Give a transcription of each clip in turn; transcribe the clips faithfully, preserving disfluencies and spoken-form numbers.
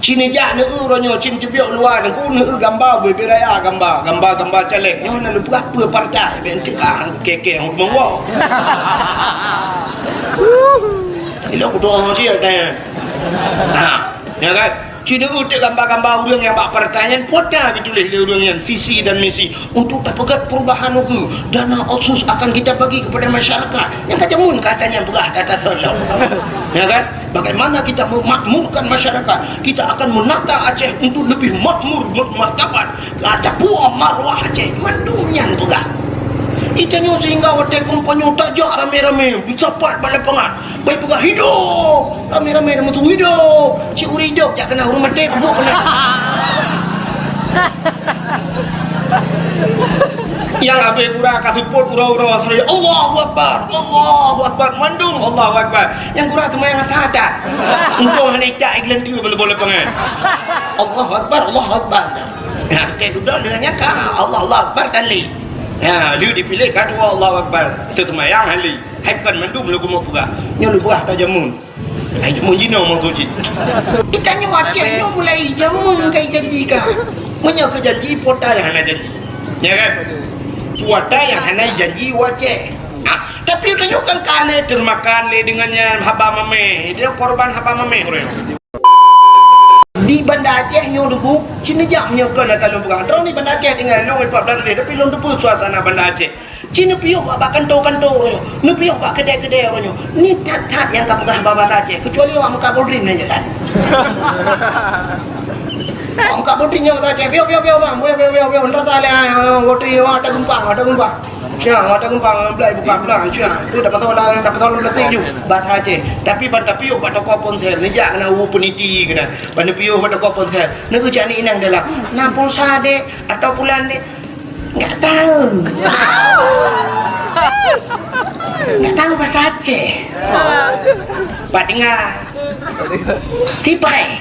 Cit neujak neueu uroe nyoe, cit teubiet luwa, neueu, neueu gamba bubé raya, gamba, gamba, gamba caleg. Nyoe na lôn peugah peue partai, bèk enteuk ah, kèe-kèe hom meuwoe. Ilok kudoa cit tanya. Ha, ya kan? Cit neueu teuk gamba-gamba ureueng nyang bak partai nyan, pota geutuléh lé ureueng nyan visi dan misi untuk tapeugöt perubahan ukeue. Dana otsus akan kita bagi kepada masyarakat. Nyang ka jameun kata nyan peugah kata seulom. Ya kan? Bagaimana kita memakmurkan masyarakat? Kita akan menata Aceh untuk lebih makmur, bermartabat. Ka tapuwoe marwah Aceh, mandum nyan peugah. Itanyoe sehingga watèe kampanye tajak ramé-ramé, meusapat bak lapangan. Bèk peugah, "Hidup!" Ramé-ramé meutuwö, "Hidup!" Cit ureueng hidup, jak keunan ureueng maté, peubuet keunan. Nyang abéh gura ka seupôt uroe-uroe, "Allahu Akbar! Allahu Akbar!" Mandum Allahu Akbar. Nyang gura teuma nyang that-that. Untông hana icak i geulanteue bak lapangan. "Allahu Akbar! Allahu Akbar!" Ha, keu dudoe deungon nyan ka, "Allah, Allahu Akbar!" Kan lé. Ha, lheueh dipiléh ka dua, "Allahu Akbar!" Teuseumayang han lé. Hai kon mandum lôn keumeung peugah. Nyoe lôn peugah ka jameun. Hai, jameun jinoe maksud cit. Itanyoe Aceh nyoe mulai jameun ka janji ka. Meunyoe ka janji, pota nyang hana janji. Ya kan? Pota nyang hana janji u Aceh. Ah, tapi tanyoe kan ka lé teumakan lé deungon nyan haba mamèh. Dia korban haba mamèh ureueng. Di Banda Aceh nyoe deubu, cit neujak meunyoe kon ata lôn peugah. Droeneuh di Banda Aceh tinggai lôn empat belas lé, tapi lôn teupeue suasana Banda Aceh. Cit neupiôh bak, bak kanto-kanto uroe nyoe, neupiôh bak keudè-keudè uroe nyoe. Ni that-that nyang ka peugah bahasa Aceh, keucuali awak Meuka Bodrin nyan je that. Awak Meuka Bodrin nyoe bahasa Aceh, piôh, piôh, piôh, bang, piôh, piôh, piôh, piôh, ntar tak lé, ah, Bodrin, awak tak geumpang, awak tak geumpang. Siang, awak tak geumpang, belai buka belang, siang. Tu dapat tahu lah, dapat tahu plastik ju. Bahasa Aceh. Tapi ban tapiôh bak toko ponsel, neujak keunan u peniti keunan. Ban neupiôh bak toko ponsel. Neueu cak ni inong dalam. Na pulsa dek, atau bulan dek. Enggak tahu. Enggak tahu bahasa Aceh. Pak dengar. Tipai.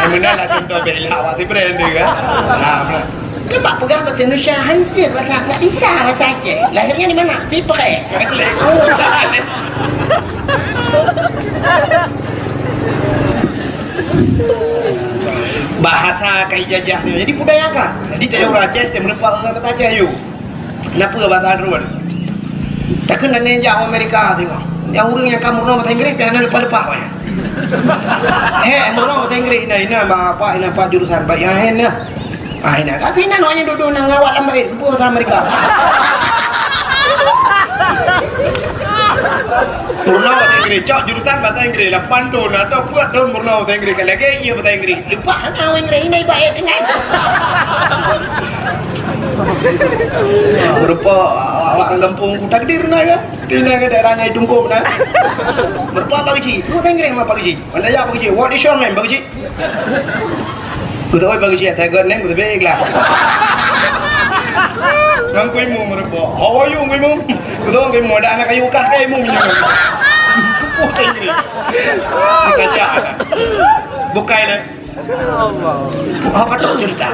Meunan lah contoh bela awak si brand dia kan. Ha, meunan. Cuba pegang bahasa Indonesia, hancur bahasa, nggak bisa bahasa Aceh. Lahirnya di mana? Siprek. Bahasa kai jajah ni. Jadi budaya kan? Jadi dari orang Aceh, dia merupakan orang kata Aceh, yuk. Kenapa bahasa Arab? Takkan nak nejak Amerika tengok. Yang orang yang kamu orang bahasa Inggris, pihak nak lepas-lepas banyak. Heh, orang bahasa Inggris, ina, ina, apa, ina, apa jurusan, baik, ya, ina. Ah, ina. Tapi ina, nak duduk nak ngawak lambai, buku bahasa Amerika. Purna bahasa Inggris, cok jurusan bahasa Inggris, lapan tahun atau empat tahun purna bahasa Inggris, kalau lagi iya bahasa Inggris. Lepas hana orang Inggris, ini baik dengan. Berupa awak orang kampung takdir na ya. Di na ke daerahnya Tungkop na. Berupa Pak Kecil, bahasa Inggris mah Pak Kecil. Anda ya Pak Kecil, what is your name Pak Kecil? Kutu oi Pak Kecil, saya got name, kutu baik lah. Nang kui mu merupa. How are you kui mu? Kutu kui mu ada anak kayu kah kai mu. Bahasa Inggris. Kita cak. Bukai lah. Allah. Oh, patut cerita.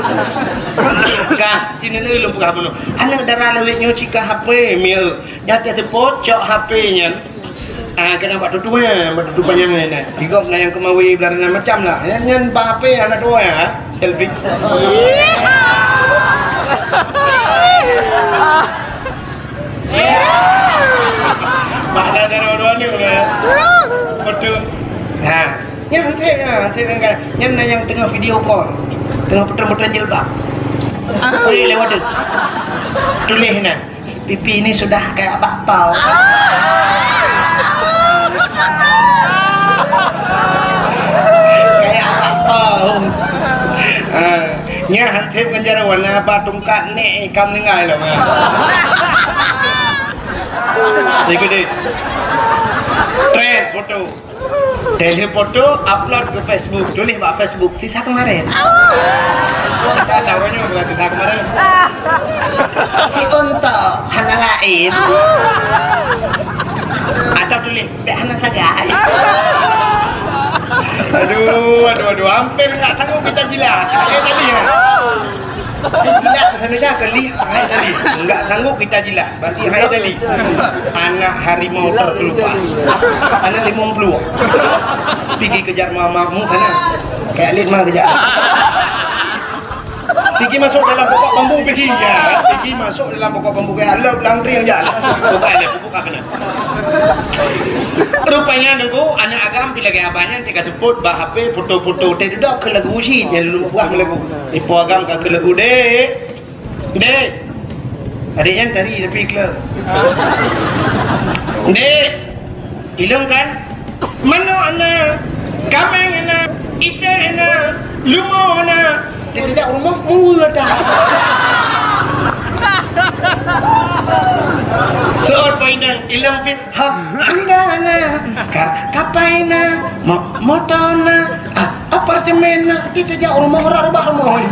Kah, sini ni lôn peugah bunoe. Aneuk dara lawét nyoe cit ka H P, mieu. Nyang teuseupôt cok H P nyan. Ah, kena bak tutu ya, bak tutu panjang ni. Digop na nyang kemawi belarangan macam lah. Nyan, nyan bak H P aneuk dua ya, selfie. Bak dah dua-dua ni. Betul. Ha. Nyan hanté, ha, hanté kan. Nyan na nyang teungoh video call. Teungoh peutrang-peutrang jilbab. Ah. Weh, lewat tu. Tuléh na. Pipi ni sudah kayak bakpao. Kayak bakpao. Ha. Nyan hanté ngon jaroe warna apa tungkat ni kam ninggai lah. Ikut deh. Trend foto. Teuh foto, upload ke Facebook, tuléh bak Facebook, sisa kemarin. Kan dah orang nyoe bukan sisa kemarin. Si Untok hana laén. Atau tuléh, bèk hana sagai. Aduh, aduh, aduh, hampir nggak sanggup kita jilat. Saya tadi ya. Jilat bahasa Indonesia ke lih, hai tadi. Enggak sanggup kita jilat, berarti hai tadi. Anak harimau terkelupas. Anak limong pluek. Pigi kejar mamamu sana. Kayak lin mah kejar. Pigi masuk dalam pokok bambu, pigi. Ya, pigi masuk dalam pokok bambu, kayak lop langkring aja. Bukan, bukan kena. Rupanya nunggu anak agam pi lagèe abah nyan tika seupôt bak H P foto-foto teh dudoe keu lagu cit nyan lôn buah lagu. Ipo agam ka keu lagu, "Dek. Dek." Adik nyan tari tapi kleu. "Dek. Ilong kan? Mano ana? Kameng ana? Iték ana? Lumo ana?" Dia tidak rumah mula dah. Seorang painang ilong pit Ha, anda na, ka, kapai na, mo-, moto na, a, apartemen na, kita jak rumah orang rubah rumah.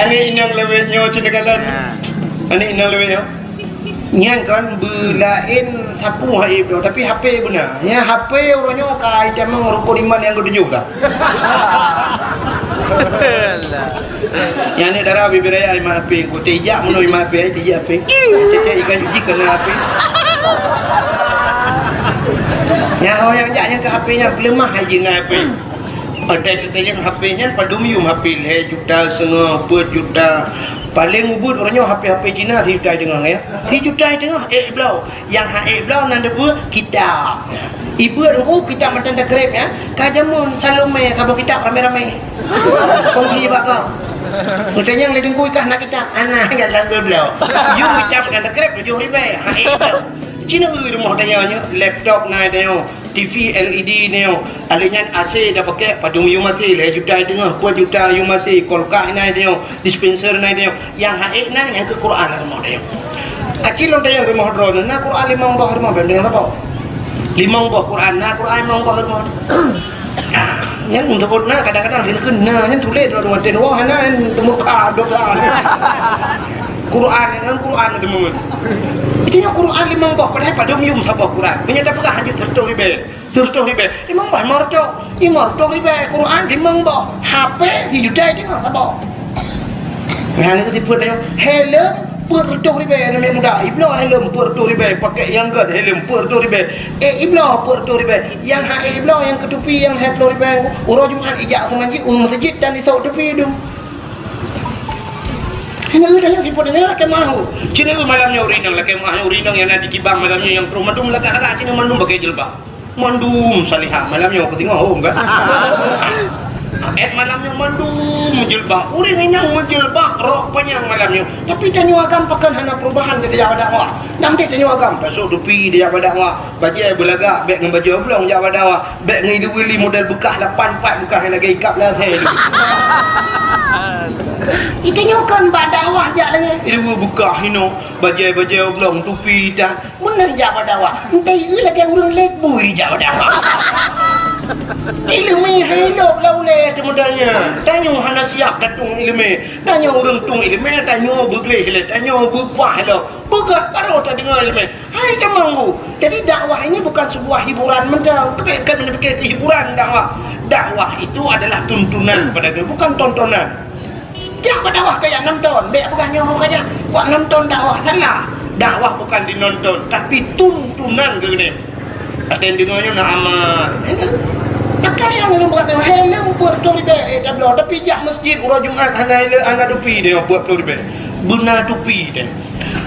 Aneuk inong lewat nyoe cina kalan. Aneuk inong lewat nyoe. Nyan kan beulaén sapu hai bro, tapi H P beuna. Ya H P uroe nyoe ka itamong rukun iman nyang ketujuh dah. Alah. Nyang ni dara bibir raya iman api, ku tijak meunoe iman api, tijak api. Cecek ikan juji kena api. Nyang ho nyang jak nyang ke api nyang peuleumah hai jina api. Padahai teuka nyang api nyan padum yum api lhèe juta seungoh, peuet juta. Paling ubit uroe nyoe api-api Cina sijuta teungoh ya. Sijuta teungoh, eh, bloe. Nyang han ék bloe nan teupeue kitab. Ibeue teungku kitab mantong takreb nyan, ka jameun Salome saboh kitab ramé-ramé. Kongsi bak kong. Meutanyong lé teungku ikah na kitab, hana galak geubloe. Yum kitab mantong takreb tujoh ribèe, han ék bloe. Cina rumoh tanyoe nyoe, laptop na tanyoe, T V L E D nyoe. Alèh nyan A C tapakèk, padum yum A C lhèe juta teungoh, peuet juta yum A C, kulkas na tanyoe, dispenser na tanyoe. Nyang han ék na nyang keu Quran lam rumoh tanyoe. Aci lôn tanyong rumoh droeneuh na Quran limong boh rumoh, bèk deungon saboh. Limong boh Quran na, Quran limong boh rumoh. Nah, nyan untuk na kadang-kadang dia kena nyan tuléh droeneuh watèe nyoe hana nyan teumuka dosa. Quran nyan Quran teumeumun. Itu nyoe Quran limong boh padahai padum yum saboh Quran. Meunyoe tapeugah hanjeuet seureutôh ribèe. Seureutôh ribèe. Limong boh lima reutôh. Lima reutôh ribèe. Quran limong boh. H P sijuta teungoh saboh. Nyan itu tipe dia. Helm peuet reutôh ribèe aneuk muda. Ibloe helm peuet reutôh ribèe. Pakai nyang gèt helm peuet reutôh ribèe. Eh, ibloe peuet reutôh ribèe. Nyang han ék ibloe nyang keu tupi nyang lhèe ploh ribèe. Uroe Jumat ijak keu masjid, u masjid dan isok tupi dum. Hana ada nyang sipot ni lakèe mahu. Cina malam nyoe ureueng inong lakèe mahu ureueng inong nyang na di kibang malam nyoe nyang troh mandum lagak-lagak cina mandum pakai jilbab. Mandum salihah malam nyoe keu teungoh hom kan. Eh malam nyoe mandum jilbab. Ureueng inong meujilbab rok panyang malam nyoe. Tapi tanyoe agam pakon hana perubahan di dakwah. Nam deh tanyoe agam tasok tupi di dakwah. Bajèe beulagak bèk ngon bajèe oblong jak bak dakwah, bèk ngon ileue-ileue model beukah lapan pat beukah nyang lagèe ikab lasèe. Itu nyoe kon bak dakwah jak lagèe. Ileue beukah inoe, bajèe-bajèe oblong, tupi itam. Meunan jak bak dakwah. Entah ieu lagèe ureueng lét bui jak bak dakwah. Ileumèe hai lôb lam ulèe teuh model nyan. Tanyoe hana siap tatong ileumèe. Tanyoe ureueng tong ileumèe, tanyoe beugleh lé, tanyoe beupah lé. Peugah baru tadeungoe ileumèe. Hai tamong bu. Jadi dakwah ini bukan sebuah hiburan mantong. Tapi kan meunan pike hiburan dakwah. Dakwah itu adalah tuntunan kepada kita, bukan tontonan. Tiap berdakwah kayak nonton, bèk peugah nyoe kayak buat nonton dakwah, salah. Dakwah bukan dinonton, tapi tuntunan keuneuk. Aten deungoe nyoe na amat. Takkan nyang lôn buat tengok helm peuet reutôh ribèe, eh, tabloe. Tapi jak masjid uroe Jumat hana helm, hana tupi deh, peuet reutôh ribèe. Beuna tupi deh.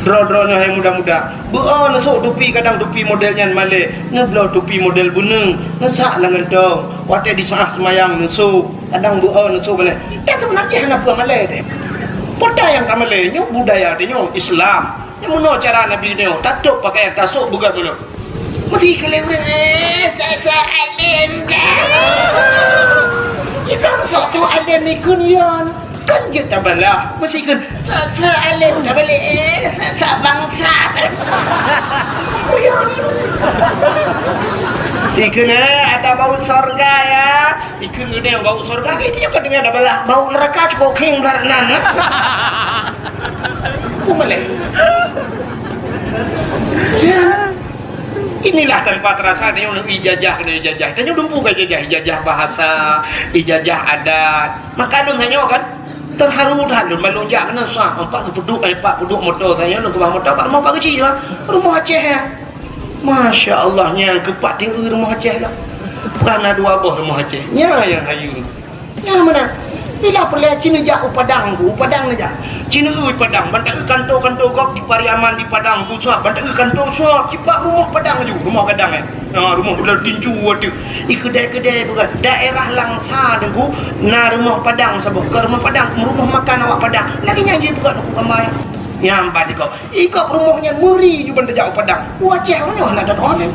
Droe-droe nyoe hai muda-muda, beu-o neusok tupi kadang tupi model nyan malèe, neubloe tupi model beuneueng, neusak lam gantong, watèe disaah seumayang neusok, kadang beu-o neusok malèe. Nyan seubeuna jih hana peue malèe teuh. Peue nyang ka malèe nyoe budaya tanyoe Islam. Nyoe meunoe cara Nabi nyoe, tatôp pakaian tasok beugah bunoe. Meusti keu lé ureueng, eh, sasa além dah. Ibrahim sok tu além ikun yon. Kan jeuet tabalah, meusti keu sasa além dah balek, eh, sasa bangsa. Kuyon. Sikeu na ada bau sorga ya. Ikeu ngeudeng bau sorga, itu juga dengan tabalah bau neraka cukup king belah nan. Kumaleh. Ya. Inilah tanpa terasa tanyoe ijazah keunoe ijazah. Tanyoe dumpeue ka ijazah, ijazah bahasa, ijazah adat. Maka lôn tanyoe kan terharu that lôn ban lôn jak keunoe sa empat peuduek, eh, empat peuduek moto tanyoe lôn keubah moto bak rumoh Pak Geuchik, rumoh Aceh ya. Masya Allah, nyang keupat tinggi rumoh Aceh lah. Bukan na dua boh rumoh Aceh. Nya yang hayu. Nyang meunan. Bila peureulèe ci neujak u Padang ku, u Padang neujak. Ci neueu Padang, ban taeu kanto-kanto gob di Pariaman di Padang ku suap, ban taeu kanto suap, cit bak rumoh Padang laju, rumoh gadang, eh. Ha, rumoh bulan tinju ateueh. Di keudè-keudè bukan. Daerah Langsa Teungku, na rumoh Padang saboh, ke rumoh Padang, rumoh makan awak Padang. Lagèe nyan jih bukan aku kamai. Nyang ban dikau. Ikot rumoh nyan meuri ju ban tajak u Padang. U Aceh uroe nyoe hana that online.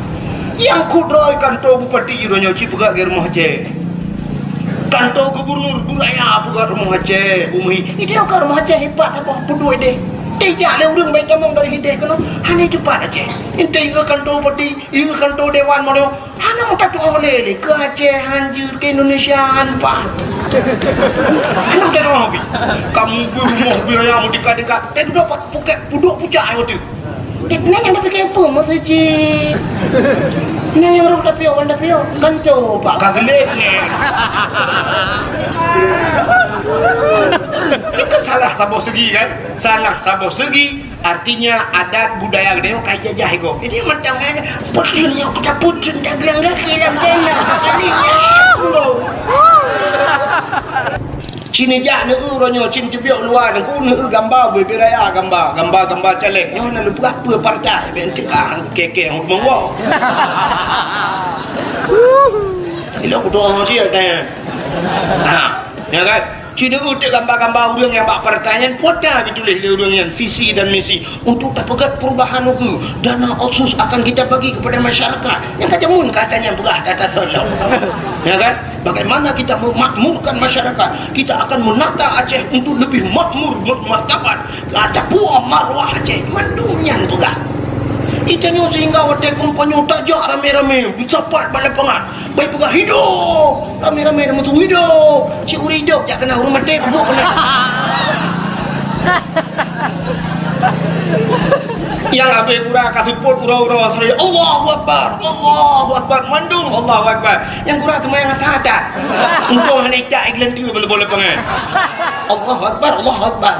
Nyang kudroe kanto bupati uroe nyoe ci peugah lagèe rumoh Aceh. Kanto gubernur buraya peugah rumoh Aceh, bumi. Itu ka rumoh Aceh ipat saboh peuduek deh. Tijak lé ureueng bai tamong dari hideh keunoe, hana teupat Aceh. Intai ke kanto bupati, ke kanto dewan mono, Hana meutateuoh lé, lé keu Aceh han jeuet keu Indonesia han pat. Hana meutateuoh pih. Kamu beurumoh beurumoh meutika-tika. Teuduek pukek pudok pucak ayô tu. Nyan nyang tapike peue maksud jih? Nyan nyang roh tapiôh, wan tapiôh. Kan coba ka geulet ni. Itu kan salah saboh segi kan? Salah saboh segi. Artinya, adat budaya geutanyoe ka jajah iko. Jadi, mantong nyan, putreun nyoe, kita putreun dagang gaki lam tanah. Kali nyan, bro. Cina jak neu uroe nyoe, cin teubiok luwa neu, neu gamba, bubé raya gamba, gamba-gamba caleg. Nyoe na lumpah peue partai, ben teuka keke hok monggo. Ilo kutu orang sih, katanya. Ha, ya kan? Ci deuh teuh gamba-gamba ureueng nyang bak partai nyan, pota dituléh lé ureueng nyan visi dan misi untuk tapeugét perubahan ukeue. Dana otsus akan kita bagi kepada masyarakat. Nyang ka jameun kata nyan peugah data solo. Ya kan? Bagaimana kita memakmurkan masyarakat? Kita akan menata Aceh untuk lebih makmur, bermartabat. Ka tapuo marwah Aceh, mandum nyan peugah. Itanyoe sehingga watée geumpanyöt tajak ramé-ramé, meusapat bak lapangan. Baik peugah, "Hidup!" Ramé-ramé meutu, "Hidup!" Si ureueng hidup, jak keunan ureueng maté, peubuet keunan. Nyang habéh gura ka seupôt uroe-uroe, "Allahu Akbar! Allahu Akbar!" Mandum Allahu Akbar. Nyang gura teuma nyang that-that. Untông hana icak i geuleuntue bak lapangan. "Allahu Akbar! Allahu Akbar!"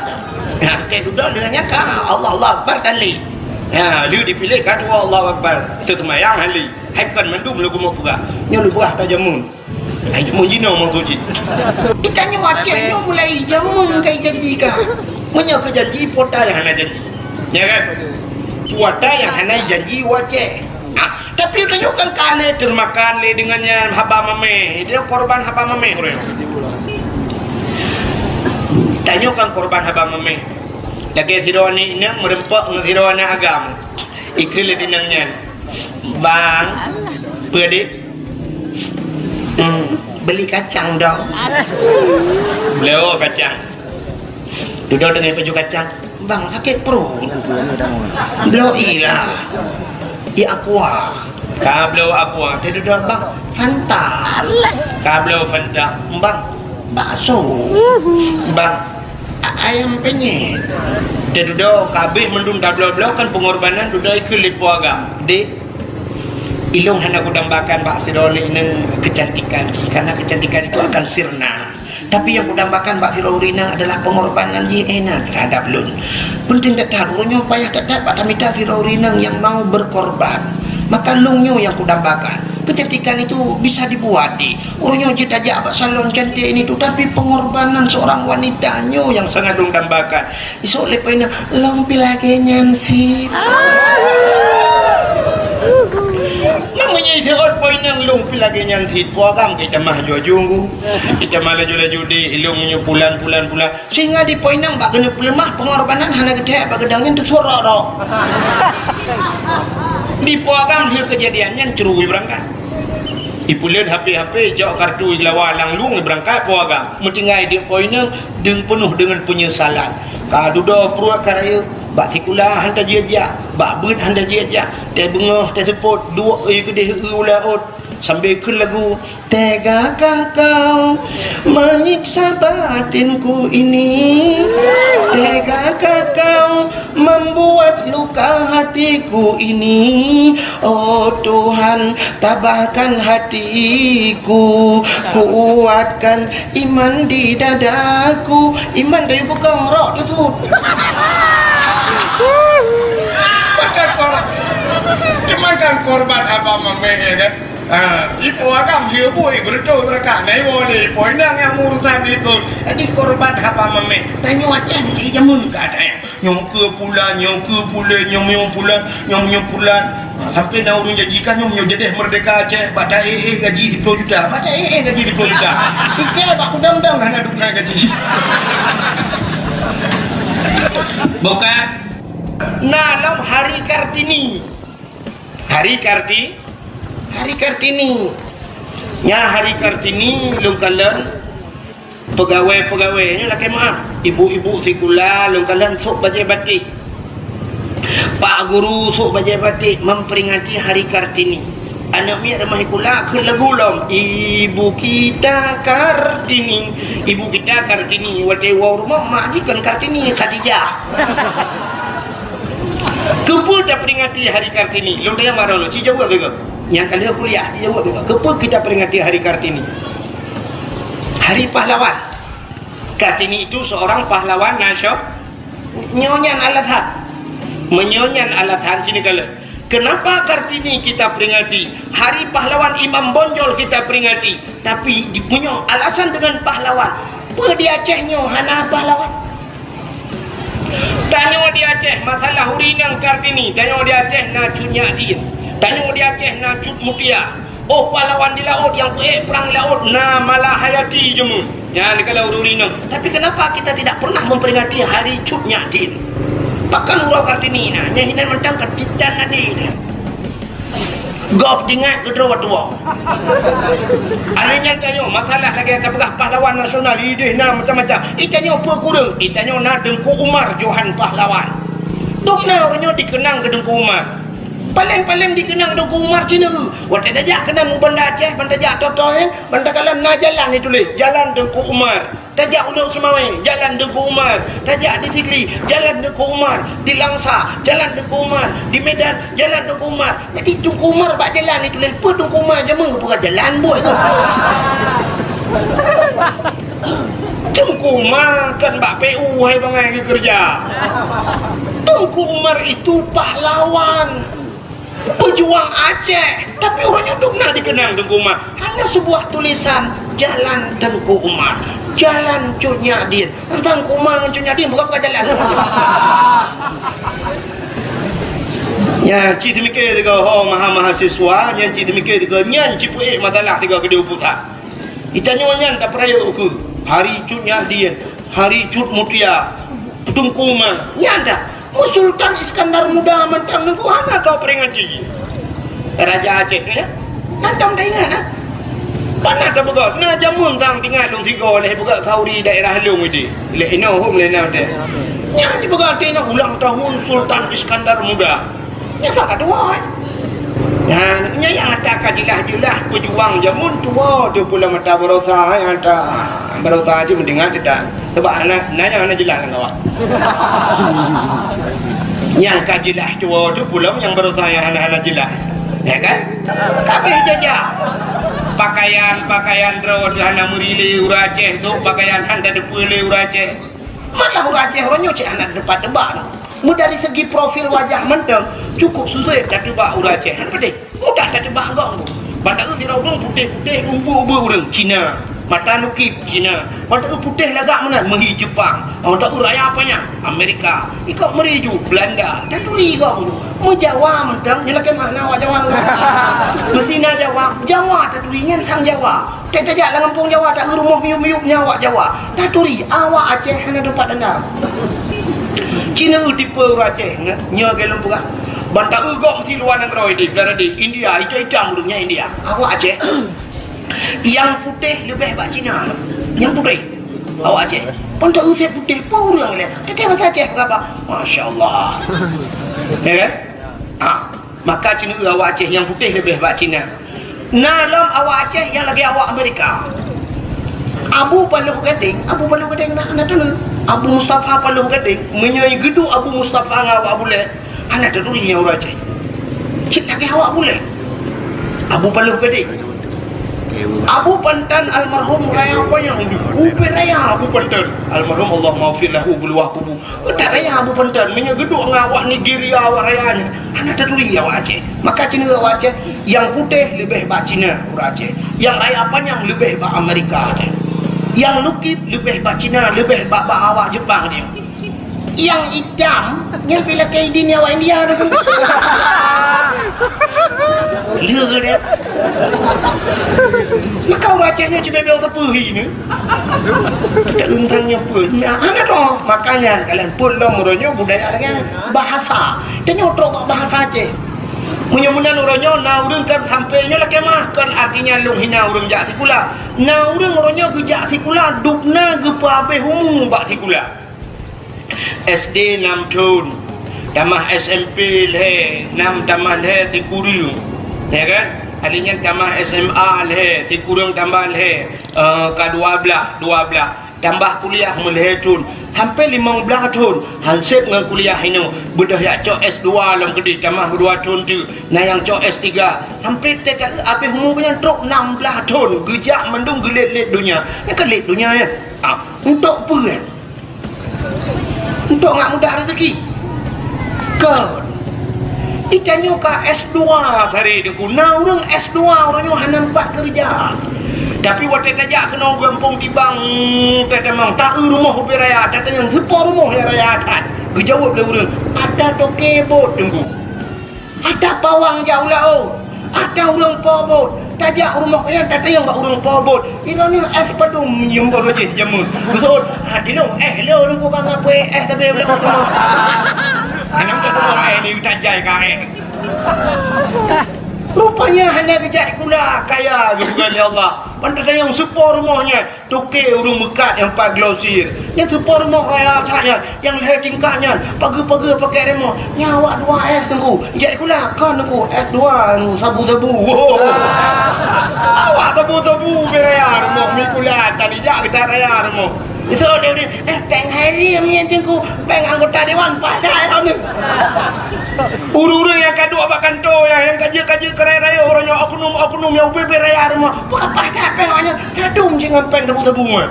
Nah, cek dudoe deungon nyang ka, "Allah, Allahu Akbar!" kali. Ha, lheueh dipiléh ka dua Allahu Akbar. Teuseumayang hali. Hai bukan mandum lôn keumeung peugah. Nyoe lôn peugah ka jameun. Hai jameun jinoe meutuji. Itanyoe Aceh nyoe mulai jameun ka janji ka. Meunyoe ka janji, pota nyang hana janji. Ya kan? Pota nyang hana janji u Aceh. Ha, tapi tanyoe kan ka lé teumakan lé deungon nyan haba mamèh. Dia korban haba mamèh ureueng. Tanyoe kan korban haba mamèh. Lagèe sidroe aneuk inong meureumpok ngon sidroe aneuk agam. Ikheun lé si inong nyan, "Bang, peue, Dik?" "Hmm, beli kacang dong." Bloe kacang. Dudoe deungon pajoh kacang, "Bang, sakét pruet." "Bloe ilah. I Aqua." Ka bloe Aqua, teududoe, "Bang, Fanta." Ka bloe Fanta, "Bang, bakso." "Bang, a-, ayam penyet." Teududoe, ka abéh mandum tabloe-bloe kan pengorbanan, dudoe ikheun lé po agam, "Dek, ilôn hana kudambakan bak sidroe aneuk inong kecantikan jih, karena kecantikan itu akan sirna. Tapi nyang kudambakan bak sidroe ureueng inong adalah pengorbanan jih Ena terhadap lôn. Penting that-that, uroe nyoe payah that-that bak tamita sidroe ureueng inong nyang mau berkorban. Maka lôn nyoe nyang kudambakan. Kecantikan itu bisa dibuat, Dek. Uroe nyoe jeuet tajak bak salon cantik ini tu, tapi pengorbanan seorang wanita nyoe nyang sangat lôn dambakan." Isok lé po inong, "Lôn pih lagèe nyan cit." Namanya isok po inong, "Lôn pih lagèe nyan cit." Po agam ka itamah aju-aju nggu. Itamah laju-laju di ilôn nyoe pulan, pulan, pulan. Sehingga di po inong bak keuneuk peuleumah pengorbanan hana geuthèe bak geudong nyan teusurok-rok. Di po agam lheueh keujadian nyan curu ibeurangkat. Ipeuleuen H P-H P, icok kartu, igeulawa lam lueng, ibeurangkat po agam. Meutinggai di po inong, deung peunoh deungon peunyesalan. Ka dudoe pruet ka rayeuk, bak sikula han tajak-jak, bak beuet han tajak-jak, teubeungoh teuseupôt, duek ie keudeh u laôt, sambil kheun lagu, "Tegakah kau menyiksa batinku ini? Tegakah kau membuat Luka hatiku ini, oh Tuhan, tabahkan hatiku, kuatkan iman di dadaku. Iman dari pegang rok tu tu. Makan korban, makan korban abang mameh, ya kan? Ha, ipo agam dia bui bereutôh rakan, na iwoe lé ipo inong nyang urusan itu. Jadi korban haba mameh. Tanyoe até ni jameun ka até. Nyoe keu pulan, nyoe keu pulan, nyoe nyoe pulan, nyoe nyoe pulan. Ha, sampai na ureueng janjikan nyoe nyoe jadeh merdeka Aceh, bak ta eh gaji dua puluh juta. Bak ta eh gaji dua puluh juta. Ike bak kudang-dang hana duk na gaji. Bukan. Na lom hari Kartini. Hari Karti-, hari Kartini. Nya hari Kartini lôn kalon pegawai-pegawai nyoe lakée meuah. Ibu-ibu sikula lôn kalon sôk bajée batik. Pak guru sôk bajée batik memperingati hari Kartini. Aneuk miet rumoh sikula kheun lagu lom, "Ibu kita Kartini." Ibu kita Kartini, watée woe rumoh mak jih kon Kartini, Khadijah. Keupeue taperingati hari Kartini? Lôn tanyong baroe nyoe, ci jaweueb teuh. Nyang ka lheueh kuliah, ci jaweueb teuh. Keupeue kita peringati hari Kartini? Hari Pahlawan. Kartini itu seorang pahlawan nasional. Nyoe nyan alasan. Meunyoe nyan alasan, sini kalon. Kenapa Kartini kita peringati? Hari Pahlawan Imam Bonjol kita peringati. Tapi dipunyok alasan dengan pahlawan. Peue di Aceh nyoe hana pahlawan? Tanyoe di Aceh, masalah ureueng inong Kartini, tanyoe di Aceh na Cut Nyak Dien, tanyoe di Aceh na Cut Mutia. Oh, pahlawan di laôt nyang peuék prang di laôt na Malahayati jameun. Nyan kalau ureueng inong. Tapi kenapa kita tidak pernah memperingati hari Cut Nyak Dien? Pakon uroe Kartini na, nyan hinan mantong ka titan nadi nyan. Gob jingat keudroe tuwoe. Aneuëk nyan tanyoe, masalah lagée tapeugah pahlawan nasional, ideh na macam-macam. Itanyoe peue kureueng, itanyoe na Teungku Umar Johan Pahlawan. Dum na uroe nyoe dikeunang keu Teungku Umar. Paleng-paleng dikeunang Teungku Umar cina. Watée tajak keunan u Banda Aceh, ban tajak Totoe, ban takalon na jalan dituléh, Jalan Teungku Umar. Tajak Ulok Seumawé, Jalan Teungku Umar. Tajak di Sigli, Jalan Teungku Umar. Di Langsa, Jalan Teungku Umar. Di Medan, Jalan Teungku Umar. Jadi Teungku Umar bak jalan itu laén peue Teungku Umar jameun geupeugah jalan buet tu. Teungku Umar kan bak P U hai bangai geukeureuja. Teungku Umar itu pahlawan. Pejuang Aceh, tapi uroe nyoe dum na dikeunang Teungku Umar. Hanya sebuah tulisan, Jalan Teungku Umar, Jalan Cut Nyak Dien. Teuntang Teungku Umar ngon Cut Nyak Dien bukan, bukan jalan. Nyan cit teumikir tiga ho maha mahasiswa, nyan cit teumikir tiga nyan cit peuék masalah tiga keudeh pusat. Itanyoe nyan tapeurayeuk ukeue. Hari Cut Nyak Dien, Hari Cut Mutia, Teungku Umar. Nyan dah. Sultan Iskandar Muda mantong nunggu hana tau peringati. Raja Aceh tu ya. Nantong dah ingat nah. Pana tapeugah, na jameun tang tinggai lôn sigoe leh peugah khauri daerah lôn itu. Leh inoe hom leh na teh. Nyan dipeugah teh na ulang tahun Sultan Iskandar Muda. Nyang sa ka tuwoe. Nah, nyan nyang ata ka jeulaih-jeulaih peujuang jameun tuwoe tu pula mata baroesa, hai ata baroesa cit meudeungoe cit tan. Sebab hana, na nyang hana jeulaih lam awak. Nyang ka jeulaih tuwoe tu pula nyang baroesa nyang hana-hana jeulaih. Ya kan? Kabeh jajak. Pakaian, pakaian droe tu hana meuri lé ureueng Aceh tu, pakaian hana teupeue lé ureueng Aceh. Malah ureueng Aceh uroe nyoe cit hana teupat teuba. Meudari segi profil wajah mantong cukup susah tateuba ureueng Aceh. Hana pedeh. Mudah tateuba gong. Ban taeu sidroe ureueng putéh-putéh, ubeu-ubeu ureueng Cina. Mata lukit Cina. Ban taeu putéh lagak meunan meuhi Jepang. Ban taeu raya panyang Amerika. Ikot meuri ju Belanda. Taturi gong. Meujawa mantong nyan lakée mana awak Jawa. Meusina Jawa, Jawa taturi nyan sang Jawa. Teuh tajak lam gampông Jawa, taeu rumoh miyup-miyup nyan awak Jawa. Taturi, awak Aceh hana teupat dendam. Cina tipe ureueng Aceh nyoe, nyoe lagée lôn peugah. Ban taeu gok meusi luwa nanggroe di, di India, itam-itam ureueng nyan India. Awak Aceh, nyang putéh leubeh bak Cina. Nyang putéh. Awak Aceh. Ban taeu putéh, peue ureueng lé. Teuh bahasa Aceh peugah apa? Masya Allah. Ya kan? Ha. Maka Cina awak Aceh nyang putéh leubeh bak Cina. Na lom awak Aceh nyang lagée awak Amerika. Abu Paloh Gadeng, Abu Paloh Gadeng na, na teuneuk. Abu Mustafa Paloh Gadeng, meunyoe geuduek Abu Mustafa ngon awak Abulé, Hana taturi nyang ureueng Aceh. Cit lagèe awak bulèe. Abu Paloh Gadeng. Abu Pantan almarhum raya panyang, ubé raya Abu Pantan. Almarhum, Allahummaghfir lahu, beuluwah kubu. Utak raya Abu Pantan, meunyoe geuduek ngon awak Nigeria, awak raya nyan, hana taturi awak Aceh. Maka cina awak Aceh, nyang putéh leubeh bak Cina, ureueng Aceh. Nyang raya panyang leubeh bak Amerika, nyang lukit leubeh bak Cina, leubeh bak, bak awak Jepang, dia. Nyang itam, nyan pih lakèe idin awak India tu. Lé dia. Maka ureueng Aceh nyoe cibebe sapeue hi ni. Kita euntang nyoe peue? Nah, hana droe. Makanya kalian pun lom uroe nyoe budaya lagèe bahasa. Tanyoe trok bak bahasa Aceh. Meunyoe meunan uroe nyoe na ureueng kan sampai nyoe lakèe mah, kan artinya lôn hina ureueng jak sikula. Na ureueng uroe nyoe geujak sikula, dubna geupeuabéh umu bak sikula. S D nam thon, tamah S M P lhèe, nam tamah lhèe sikureueng. Ya kan? Hari nyan tamah S M A lhèe, sikureueng tambah lhèe, eh, ka dua blah, dua blah. Tambah kuliah meulhèe thon, sampai limong blah thon, han sép ngon kuliah inoe. Beudôh jak cok S dua lom keudéh, tamah dua thon teuk, na nyang cok S tiga. Sampai teuka abéh umu nyan trok nam blah thon, geujak mandum geulét-lét donya. Nyan ka lét donya nyan. Ah, untuk peue nyan? Untuk ngat mudah rezeki. Kon. Itanyoe ka S dua tadi, Teungku. Na ureueng S dua, ureueng nyoe hana nampak keureuja. Tapi watèe tajak keunoe gampông Tibang, tatamong, taeu rumoh ubé raya, tatanyong, "Soe po rumoh nyang raya that?" Geujaweueb lé ureueng, "Ata toke bot, Teungku." Ata pawang jak u laôt, ata ureueng po bot, tajak u rumoh nyan tatanyong bak ureueng po bot. Inoe nyoe éh padum nyoe baru jih jameun. Beutôi, ha, dilông éh lôn nyoe ka ngapui éh tapi ulèe bak rumoh. Hana tatanyong éh ni tajai ka éh. Rupanya hana geujak sikula, kaya geupeugah lé Allah. Ban tatanyong soe po rumoh nyan. Toke ureueng meukat nyang pat glosir. Nyang teupeu rumoh raya that nyan, nyang lhèe tingkat nyan, pageue-pageue pakèk rumoh. Nyan awak dua S, Teungku. Jak sikula, kon, Teungku, S dua, Teungku, sabu-sabu. Woe. Awak sabu-sabu ubé raya rumoh, meusikula, tan jijak geutanyoe raya rumoh. Itu dia, dia, eh, péng hari nyan, Teungku, péng anggota dewan, padah droeneuh. Ureueng-ureueng nyang ka duek bak kantô nyan, nyang ka jeuet-ka jeuet keu raya-raya, uroe nyoe oknum-oknum nyang ubé-bé raya rumoh. Peue ka padah péng awak nyan? Sadum cit ngon péng sabu-sabu nyan.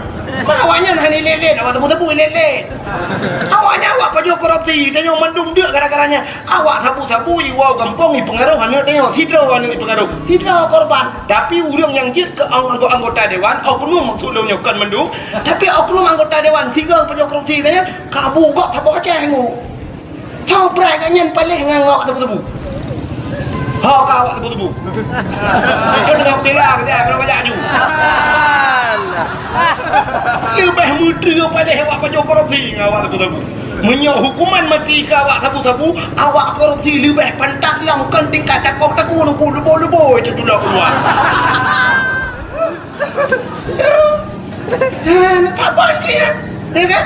Ma awak nyan hana ilét-lét, awak sabu-sabu ilét-lét. Awak nyan awak pajoh korupsi, tanyoe mandum deuk gara-gara nyan. Awak sabu-sabu iwoe gampông ipeungaroh aneuk tanyoe, sidroe aneuk ipeungaroh, sidroe korban. Tapi ureueng nyang jeuet keu ang-, anggo-, anggota dewan, oknum maksud lôn nyoe kon mandum, tapi oknum anggota dewan sigoe pajoh korupsi nyan, kabu gob saboh Aceh nyoe. Soe brat gobnyan paléh ngon awak sabu-sabu. Ho ka awak sabu-sabu. Keu teungoh bela keu jih, keu kajak aju. Leubeh meutreue paléh awak pajoh korupsi ngon awak sabu-sabu. Meunyoe hukuman maté keu awak sabu-sabu, awak korupsi leubeh pantas lom kon tingkat takoh takue nungku leubo-leubo itu tulak keuluwa. Hana saban cit, ya kan?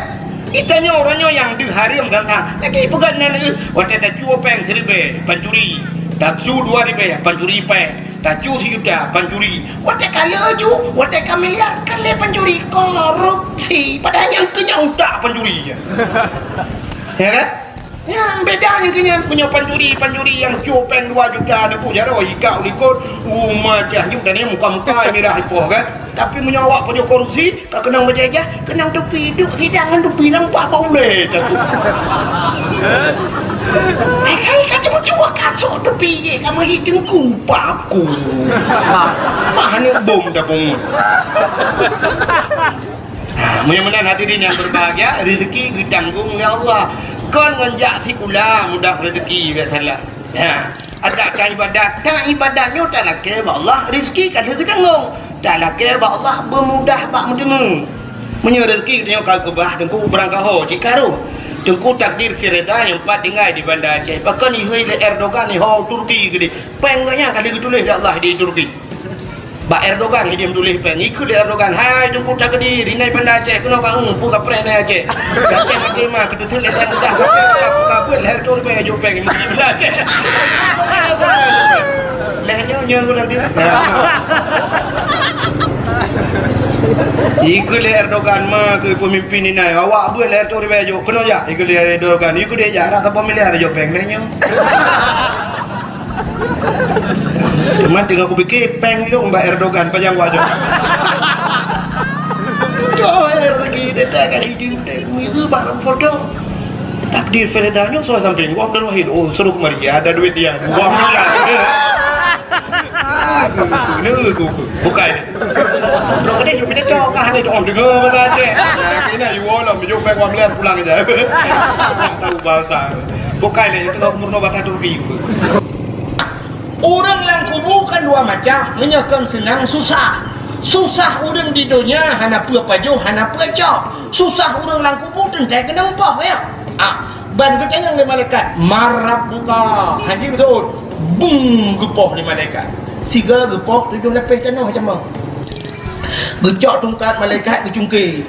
Itanyoe uroe nyoe nyang deuh hareuem gata. Lagèe peugah nan, eh, watèe tacue péng siribèe, pancuri. Tacue dua ribèe, pancuri péng. Tacue sijuta, pancuri. Watèe ka lheueh ju, watèe ka miliar, ka lheueh pancuri. Korupsi. Padahai nyang keu nyan utak pancuri. Ya kan? Nyan beda nyang keu nyan, meunyoe pancuri, pancuri nyang cue péng dua juta, neupue jaroe, ika u likot, u ma cah nyoe, dan nyan muka-muka mirah ipoh, kan? Tapi meunyoe awak pajoh korupsi, ka keunong bajèe jah, keunong tupi, duek sidang ngon tupi nampak bak ulèe. Eh, saya ka cuma cuba kasok tupi je, ka meuhi teungku paku. Mah aneuk bom dah pungut. Ha, meunyoe meunan hadirin yang berbahagia, rezeki geutanggong lé Allah. Kon ngon jak sikula mudah rezeki, biasalah. Ha, adak ka ibadat, ka ibadat nyoe talakèe bak Allah, rezeki ka lheueh geutanggong. Talakèe bak Allah beumudah bak meuteumé. Meunyoe rezeki geutanyoe ka geubah, Teungku, beurangkaho cit ka rhot. Teungku, takdir firida nyang pat tinggai di Banda Aceh. Pakon ihôi lé Erdogan, iho Turki keudéh. Péng gobnyan ka lheueh geutuléh lé Allah di Turki. Bak Erdogan, idéh meutuléh péng. Ikheun lé Erdogan, "Hai Teungku Takdir, inan Banda Aceh keunoe ka eu, peue ka preh nai Aceh." Gata maté ma, keuteuseut lé péng mudah, gata ka, ka beuet lhèe reutôh ribèe jok péng, meusti Banda Aceh. Lhèe nyoe, nyoe guna dia. Ikheun lé Erdogan ma keu peumimpin inan, awak beuet lé Erdogan ribèe jok, keunoe jak, ikheun lé Erdogan, ikheun lé jak, rata peumiléh ada jok péng lé nyoe. Cuman teungoh kupike, péng jok bak Erdogan, pajan wajah. Jok, eh, rezeki, dia tak kali itu, dia, itu barang foto. Takdir Firda nyoe salah samping, wah, Abdul Wahid, oh, suruh kemari, ada duit dia, wah, miliar. Aduh, bener tu. Bukai. Bro, kita cuma dah tahu kah ni, dong, dengar bahasa Aceh. Nah, kena you all lah, menyuruh baik wamler pulang aja. Tak tahu bahasa. Bukai lah, itu nak umur nobatan tu. Ureuëng lam kubu kan dua macam, meunyoe kon seunang susah. Susah ureuëng di donya hana peue pajoh, hana peue cok. Susah ureuëng lam kubu teuntèe keunong poh, ya. Ah, ban geutanyong lé malaikat, "Man rabbuka?" Hana geuteuôt. Bung geupoh lé malaikat. Sigoe geupoh tujoh lapéh tanoh sama. Geucok tungkat malaikat geucungke.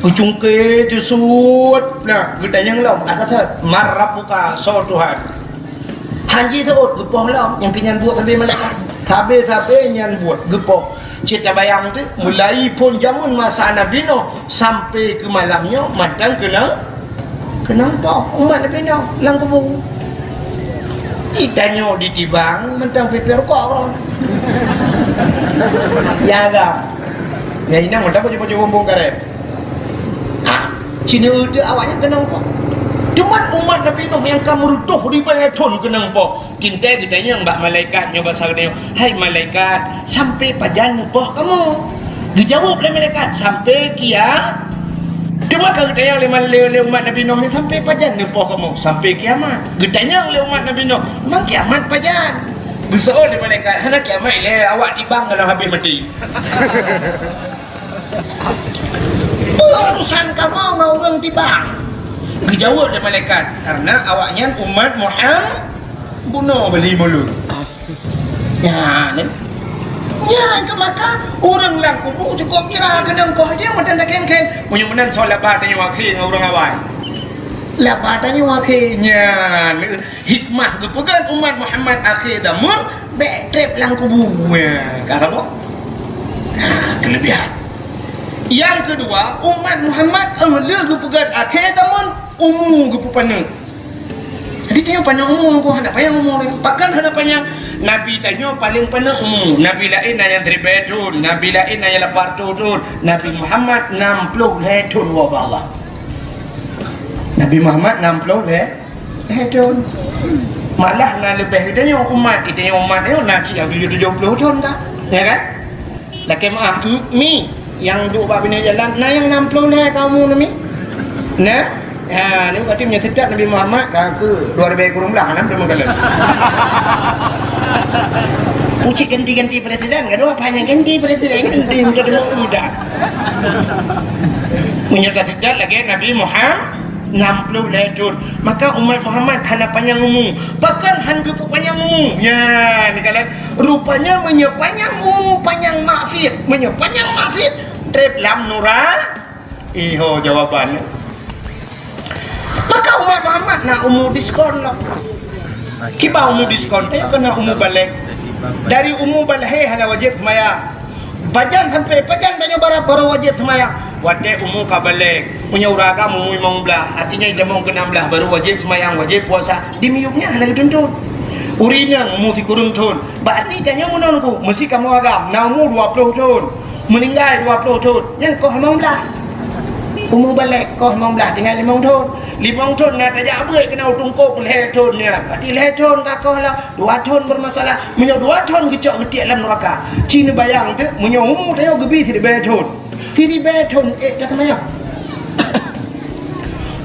Geucungke teusut. Nah, geutanyong lom, "Ata that, man rabbuka, soe Tuhan?" Hana jiteuôt, geupoh lom, nyang keu nyan buet sabe malaikat. Sabe-sabe nyan buet, geupoh. Cit tabayang teuh, mulai phon jameun masa Nabi Nuh sampai keu malam nyoe mantong keunong, keunong poh umat Nabi Nuh lam kubu. Geutanyoe ditibang mantong pipéh rukok. Ya ga? Ya inong mantong baju-baju bumbong karet. Ha, sini udah awaknya keunong poh. Cuman umat Nabi Nuh nyang ka meurutoh ribèe thon keunong poh. Teuntèe geutanyong bak malaikat nyoe basa geutanyoe, "Hai malaikat, sampai pajan neupoh kamoe?" Geujaweueb lé malaikat, "Sampai kia-," Teuma ka geutanyong lé mal-, lé, lé umat Nabi Nuh nyan, "Sampai pajan neupoh kamoe?" "Sampai kiamat." Geutanyong lé umat Nabi Nuh, "Memang kiamat pajan?" Geuseuôt lé malaikat, "Hana kiamat ilèe, awak tibang ka lheueh habéh maté." "Peue urusan kamoe ngon ureuëng tibang?" Geujaweueb lé malaikat, "Karena awaknyan umat Muhammad." Bunoe beli mulut. Nyan, nyan keu maka ureuëng lam kubu cukôp mira keunong poh jih meunan dakeng-keng. Meunyoe meunan soe laba tanyoe akhé ngon ureuëng awai. Laba tanyoe akhé nyan. Hikmah geupeugét umat Muhammad akhé zaman bèk trép lam kubu. Nyan, ka saboh. Nah, keulebihan. Nyang keudua, umat Muhammad, eh, lheueh geupeugét akhé zaman, umu geupeupaneuk. Jadi, tanyoe panyang umu, hana panyang umu lé. Pakon hana panyang? Nabi tanyoe paleng paneuk umu. Nabi laén na nyang siribèe thon, nabi laén na nyang lapan reutôh thon, Nabi Muhammad nam ploh lhèe thon woe bak Allah. Nabi Muhammad nam ploh lhèe, lhèe thon. Malah na leubeh geutanyoe umat, geutanyoe umat nyoe na cit nyang tujoh, tujoh ploh thon ka. Ya kan? Lakèe meu'ah, m-, mi, nyang duek bak binéh jalan, na nyang nam ploh lhèe ka umu neuh, mi? Na? Ha, nyoe berarti meunyoe teutab Nabi Muhammad, ka keu dua ribèe kureueng blah, na, beutôi meukalon. Ucit ganti-ganti presiden, gadoh apa hana ganti presiden, ganti udah dua udah. Meunyoe teutab lagèe Nabi Muhammad, nam ploh lhèe thon. Maka umat Muhammad hana panyang umu. Pakon han geupeu panyang umu? Nyan, kalon. Rupanya meunyoe panyang umu, panyang maksiet. Meunyoe panyang maksiet, trép lam nura-, iho jawaban. Maka umat Muhammad na umu diskon lom. Kiban umu diskon, tanyoe keuneuk umu balek. Dari umu balek hana wajéb seumayang. Pajan sampai pajan tanyoe bara-, baru wajéb seumayang? Watèe umu ka balek. Meunyoe ureueng agam umu limong blah, artinya jitamong keu nam blah baru wajéb seumayang, wajéb puasa. Di miyueb nyan hana geutuntut. Ureueng inong umu sikureueng thon. Berarti tanyoe meunan ku, meusi kamoe agam na umu dua ploh thon. Meuninggai dua ploh thon. Nyan koh limong blah. Umu balek koh limong blah, tinggai limong thon. Limong thon na tajak beuet keunoe u teungku lhèe thon nyan. Berarti lhèe thon ka koh lah. Dua thon bermasalah. Meunyoe dua thon geucok geutiek lam neuraka. Ci neubayang teuk, meunyoe umu tanyoe geubi siribèe thon. Siribèe thon, eh, ka seumayang.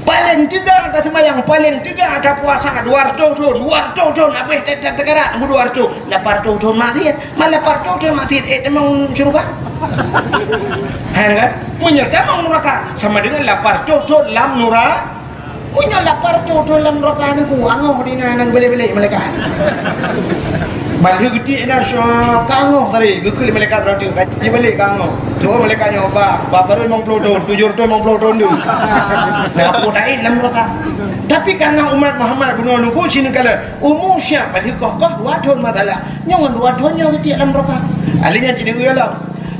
Paleng teuga ka seumayang, paleng teuga ka puasa, dua reutôh thon, dua reutôh thon, habéh tet-tet teukarat, dua reutôh, lapan reutôh thon maksiet. Man lapan reutôh thon maksiet, eh, tamong syeuruga. Hai kan? Meunyoe tamong neuraka, sama dengan lapan reutôh thon lam nura-, Meunyoe lapan reutôh thon lam neuraka nyan ku, angoh di na, na geubalek-balek malaikat. Ban lheueh geutiek na, syok, ka angoh tadi, geukheun lé malaikat rot, ka jibalek ka angoh. Troh malaikat nyoe, bah, bah baru limong ploh thon, tujoh reutôh limong ploh thon tu. Na peue taék lam neuraka. Tapi karena umat Muhammad bunoe nunggu sineuk kalon, umu siap, ban lheueh koh-koh dua thon masalah. Nyoe ngon dua thon nyoe geutiek lam neuraka. Ahli nyan sineuk lom.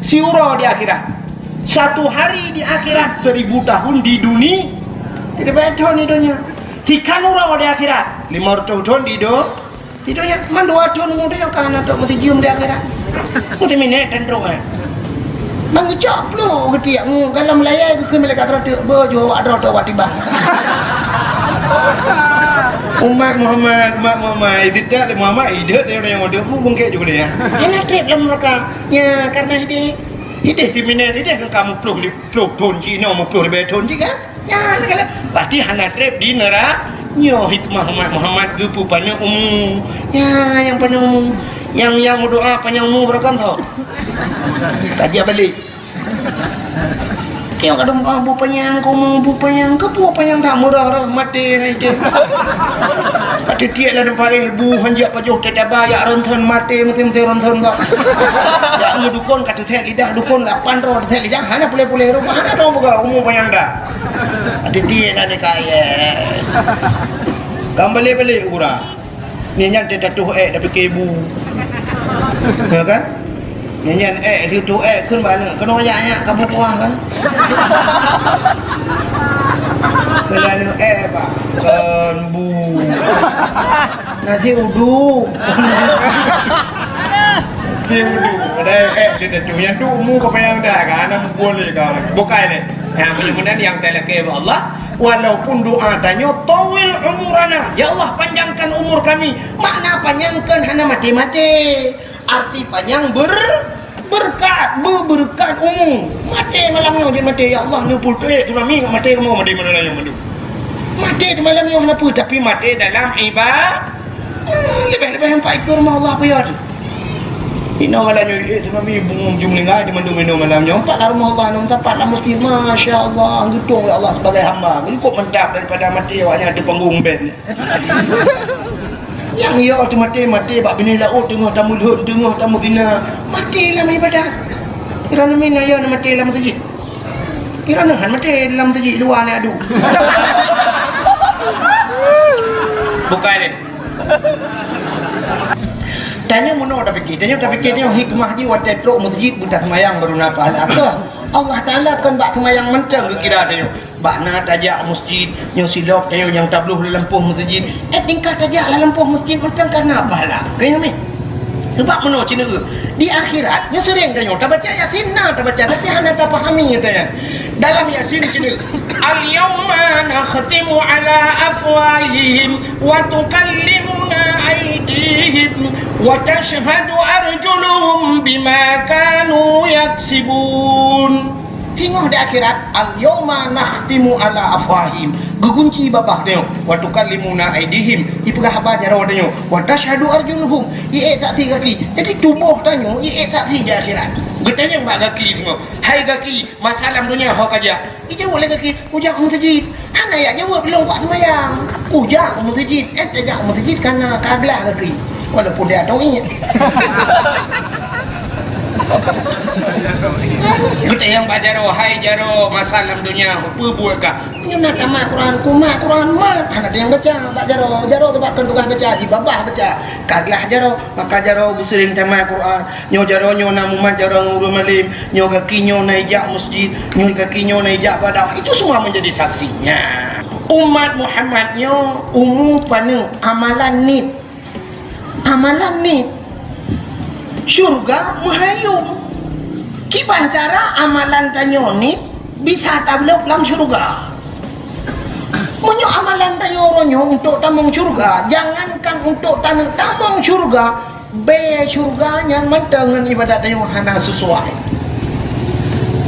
Siuroe di akhirat. Satu hari di akhirat, seribu tahun di duni-, jadi, bèk thôn di donya. Tikan uroe di akhirat, lima ratus thôn di do-, di donya. Man dua thôn mu donya ka na tok meuteujeuem di akhirat. Meuteumine dan trok, eh. Meucok pluh geutiek mu, kalau meulayeue geukheun malaikat rot teuk, beuh, jeuet awak droe teuh awak tiba. Umat Muhammad, umat Muhammad, ideh Muhammad, ideh dia orang yang ada, bu bungkek juga dia. Hana treb lam neraka. Ya, karena ideh. Ideh kriminal, ideh kan kamu ploh li-, ploh thôn cit, inoe ploh ribèe thôn cit kan? Nyan, kan? Berarti hana treb di neura-, nyoe hikmah umat Muhammad geupeupanjang umu. Nya, nyang panjang umu. Nyang, nyang meudoa panjang umu beureukan tho. Kaji balik. Keu kadang, ah, bu panyang, kamu bu panyang, keu bu panyang dak murah roh, maté hai teuh. Ka teutiek lam paréh, bu hanjeuet pajoh teuh taba, jak ronson maté, meuté-meuté ronson bak. Jak meudukon ka teuthèk lidah, dukon lapan droe teuthèk lidah, hana puléh-puléh rupa, hana droe buka umu panyang dah. Ka teutiek na nikah, ye. Kan balek-balek urang. Nyan, nyan teuh tatuh ék, tapi keu ibu. Ya kan? Nyan, nyan ék, tatuh ék, kheun bak aneuk. Keunoe jak nyak, kamoe tuah kan? Keunoe ék, Pak. Kon bu. Nasi uduk. Nasi uduk. Ada ék, teuh tatuh. Nyan tu umu keu panyang dah kan? Aneuk muphom lé kan? Bukai lé. Nah, mudah-mudahan nyang talakée bak Allah. Walaupun doa tanyoe, "Tawil umurana," ya Allah, panjangkan umur kami. Makna panyangkan hana maté-maté. Arti panyang ber-, berkat, be-, berkat umu. Maté malam nyoe jeuet maté, "Ya Allah, neupeutrek tsunami ngat maté kamoe, maté malam nyoe mandum." Maté di malam nyoe hana peue, tapi maté dalam iba-, Ah, leubeh-leubeh empat ikor rumoh Allah payah tu. Inoe malam nyoe, eh, tsunami bungong ju meuninggai di mandum inoe malam nyoe. Empat lah rumoh Allah, enam tapak lah meuseujid. Masya Allah, geutong lé Allah sebagai hamba. Geukok mantap daripada maté awak nyan di panggung band. Nyang yo teumaté, maté bak binéh laôt teungoh tameulhot, teungoh tameutina. Maté lam ibadat. Droeneuh mina yo na maté lam meuseujid. Droeneuh han maté lam meuseujid luwa na adu. Bukai lé. Tanyoe meunoe tapike, tanyoe tapike nyoe hikmah jih watèe trok meuseujid beutaseumayang baru na pahala. Keu Allah Taala kon bak seumayang mantong geukira tanyoe. Bak na tajak meuseujid, nyoe silop tanyoe nyang tabloh lam lampôh meuseujid. Eh, tingkat tajak lam lampôh meuseujid mantong ka na pahala. Keu nyoe mi. Sebab meunoe ceuneuk di akhirat, nyoe seuring tanyoe tabaca Yasin, na tabaca, tapi hana tapahami tanyoe. Dalam Yasin ceuneuk, "Al-yauma nakhtimu ala afwahihim wa tukallimuna aydihim wa tashhadu arjuluhum bima kanu yaksibun." Singoh di akhirat, "Al-yauma nakhtimu ala afwahihim." Geugunci babah tanyoe, "Wa tukallimuna aydihim." Ipeugah haba jaroe tanyoe, "Wa tashhadu arjuluhum." Iék saksi gaki. Jadi tuboh tanyoe iék saksi di akhirat. Geutanyong bak gaki singoh, "Hai gaki, masa lam donya ho kajak?" Ijaweueb lé gaki, "Kujak meuseujid." Hana jak jaweueb lôn bak seumayang. "Kujak meuseujid." Eh, tajak meuseujid kana ka glah gaki. Walaupun dia tong iék. Geutanyong bak jaroe, "Hai jaroe, masa lam donya peue buet kah?" "Nyoe na tamat Quran, kumat Quran mat." Hana teunyang baca bak jaroe. Jaroe teuh bak kon tugaih baca, jibabah baca. Ka glah jaroe, maka jaroe geuseuring tamat Quran. Nyoe jaroe nyoe na mumat jaroe ngon ureueng malém. Nyoe gaki nyoe na ijak meuseujid. Nyoe gaki nyoe na ijak bak dakwah. Itu semua menjadi saksinya. Umat Muhammad nyoe umu paneuk amalan nit. Amalan nit. Syurga meuhayom. Kiban cara amalan tanyoe nit bisa tabloe lam syurga? Meunyoe amalan tanyoe uroe nyoe untuk tamong syurga, jangankan untuk taneuk tamong syurga, bèe syurga nyan mantong ngon ibadat tanyoe hana sesuai.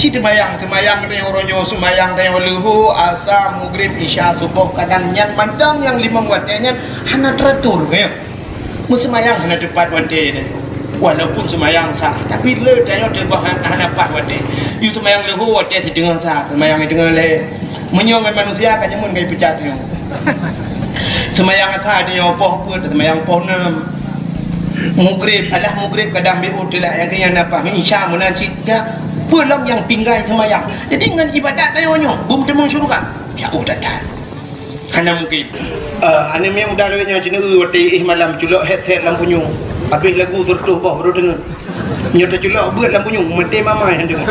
Ci teumayang, teumayang tanyoe uroe nyoe, seumayang tanyoe leuhô, asa, mugrib, isya, suboh, kadang nyan mantong nyang limong watèe nyan hana teratur, ya. Meuseumayang hana teupat watèe nyan. Walaupun seumayang sah, tapi le tanyoe teuboh han-, hana pat watèe. Yue seumayang leuhô watèe siteungoh sa, seumayang siteungoh lhèe. Meunyoe ngon manusia ka jameun ka ipeucat nyoe. Seumayang asa nyoe poh peuet, seumayang poh nem. Mugrib, alah mugrib kadang biôh teulak nyang keu nyan na pah, isya meunan cit dah. Peue lom nyang tinggai seumayang. Jadi ngon ibadat tanyoe nyoe, beumeuteumeung syurga. Jauh that-that. Hana mungkin. Eh, aneuk miet muda lawét nyoe ceuneuk watèe éh malam culok headset lam punyueng. Habéh lagu seureutôh boh baru deungoe. Nyoe teuculok beuet lam punyueng, meuté mamai han teungoh.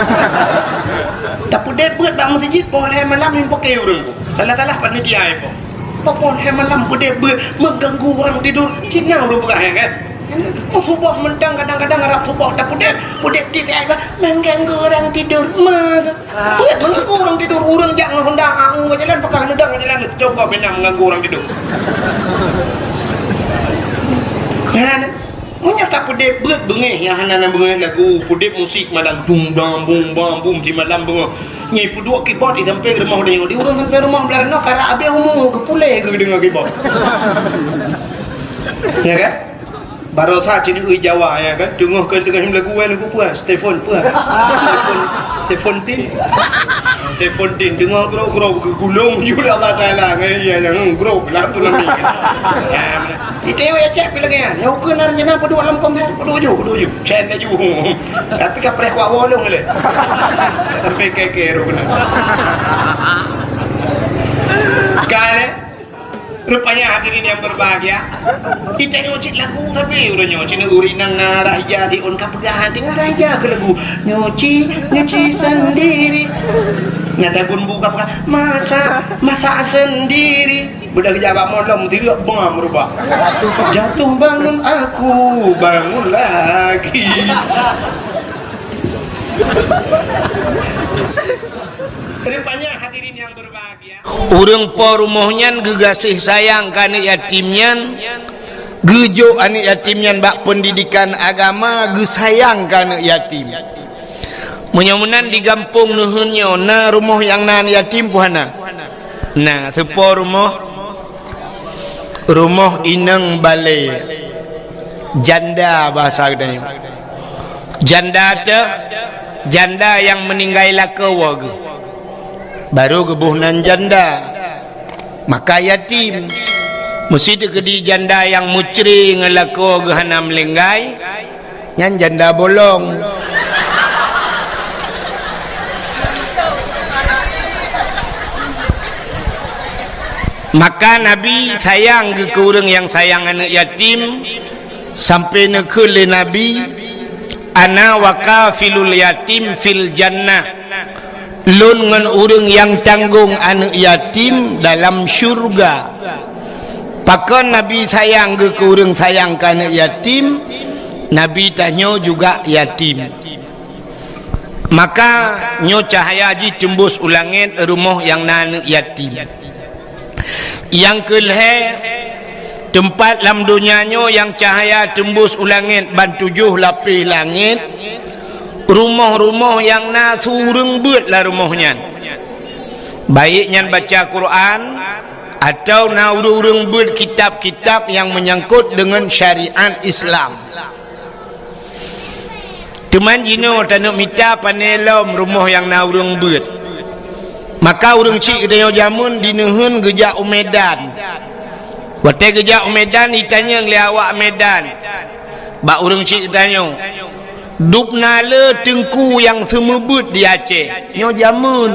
Tapeudeh beuet bak meuseujid, poh lhèe malam nyang paké ureueng tu. Salah-salah panitia ipo. Poh lhèe malam peudeh beuet, mengganggu orang tidur. Cit nyan ureueng peugah, ya kan? Meusuboh mantong kadang-kadang rab suboh tapeudeh, peudeh tieb ai bah, mengganggu orang tidur. Meusuboh mengganggu orang tidur, ureueng jak ngon honda, angu ka jalan, pakah neudong ka jalan, coba bina mengganggu orang tidur. Kan? Meunyoe tapeudeh beuet beungéh nyang hana na beungéh lagu, peudeh musik malam, dung dang bung bang bum di malam beungéh. Nyan peuduek keyboard di sampéng rumoh tanyoe. Di ureueng sampéng rumoh blah noe karap abéh umu geupulé geudeungoe keyboard. Ya kan? Barosa cit ui Jawa, ya kan? Teungoh keu teungoh lagu wan ku puas, Stefan puas. Stefan, Stefan Tin. Stefan Tin teungoh grok-grok geugulong ju lé Allah Taala ngon iya nyang grok lam tsunami. Ya, Itewek cek pih lagèe nyan. Nyang ukeue na rencana peuduek lam konser, peuduek ju, peuduek ju. Cen laju. Tapi ka preh kuak wolong lé. Sampai keke ru kena. Kan, eh? Rupanya hadirin yang berbahagia, kita nyoe cit lagu tapi udah nyoe cit ureueng inong na Rahija di on ka peugah hati ngon Rahija keu lagu. Nyuci, nyuci sendiri. Nah, tabun buka peugah, masak, masak sendiri. Beudah geujak bak molom, tireuk bang meurubah. Jatuh bangun aku, bangun lagi. Rupanya hadirin yang berbahagia. Ureueng po rumoh nyan geugaséh sayang keu aneuk yatim nyan, geujok aneuk yatim nyan bak peundidikan agama, geusayang keu aneuk yatim. Meunyoe meunan di gampông neuheun nyoe na rumoh nyang na aneuk yatim peue hana? Na, teupo rumoh, rumoh inong balè, janda bahasa geutanyoe. Janda teuh, janda nyang meuninggai lakoe geuh. Baru geuboh nan janda, maka yatim. Meuseuti keudeh janda nyang meucre ngon lakoe geuh hana meuninggai, nyan janda bolong. Maka Nabi sayang geuh keu ureueng nyang sayang aneuk yatim, sampai neukheun lé Nabi, "Ana wa kafilul yatim fil jannah." Lôn ngon ureueng nyang tanggong aneuk yatim dalam syeuruga. Pakon Nabi sayang geuh keu ureueng sayang keu aneuk yatim? Nabi tanyoe juga yatim. Maka nyoe cahya jih teumbus u langét rumoh nyang na aneuk yatim. Nyang keu lhèe, teumpat lam donya nyoe nyang cahya teumbus u langét ban tujoh lapéh langét, rumoh-rumoh nyang na su ureueng beuet lam rumoh nyan. Baik nyan baca Quran, atawa na ureueng-ureueng beuet kitab-kitab nyang meunyangkot deungon syariat Islam. Teuma jinoe taneuk mita pané lom rumoh nyang na ureueng beuet. Maka ureueng chik geutanyoe jameun dineuheun geujak u Medan. Watèe geujak u Medan, jitanyong lé awak Medan bak ureueng chik geutanyoe, "Dubna le teungku nyang seumeubeuet di Aceh?" Nyoe jameun.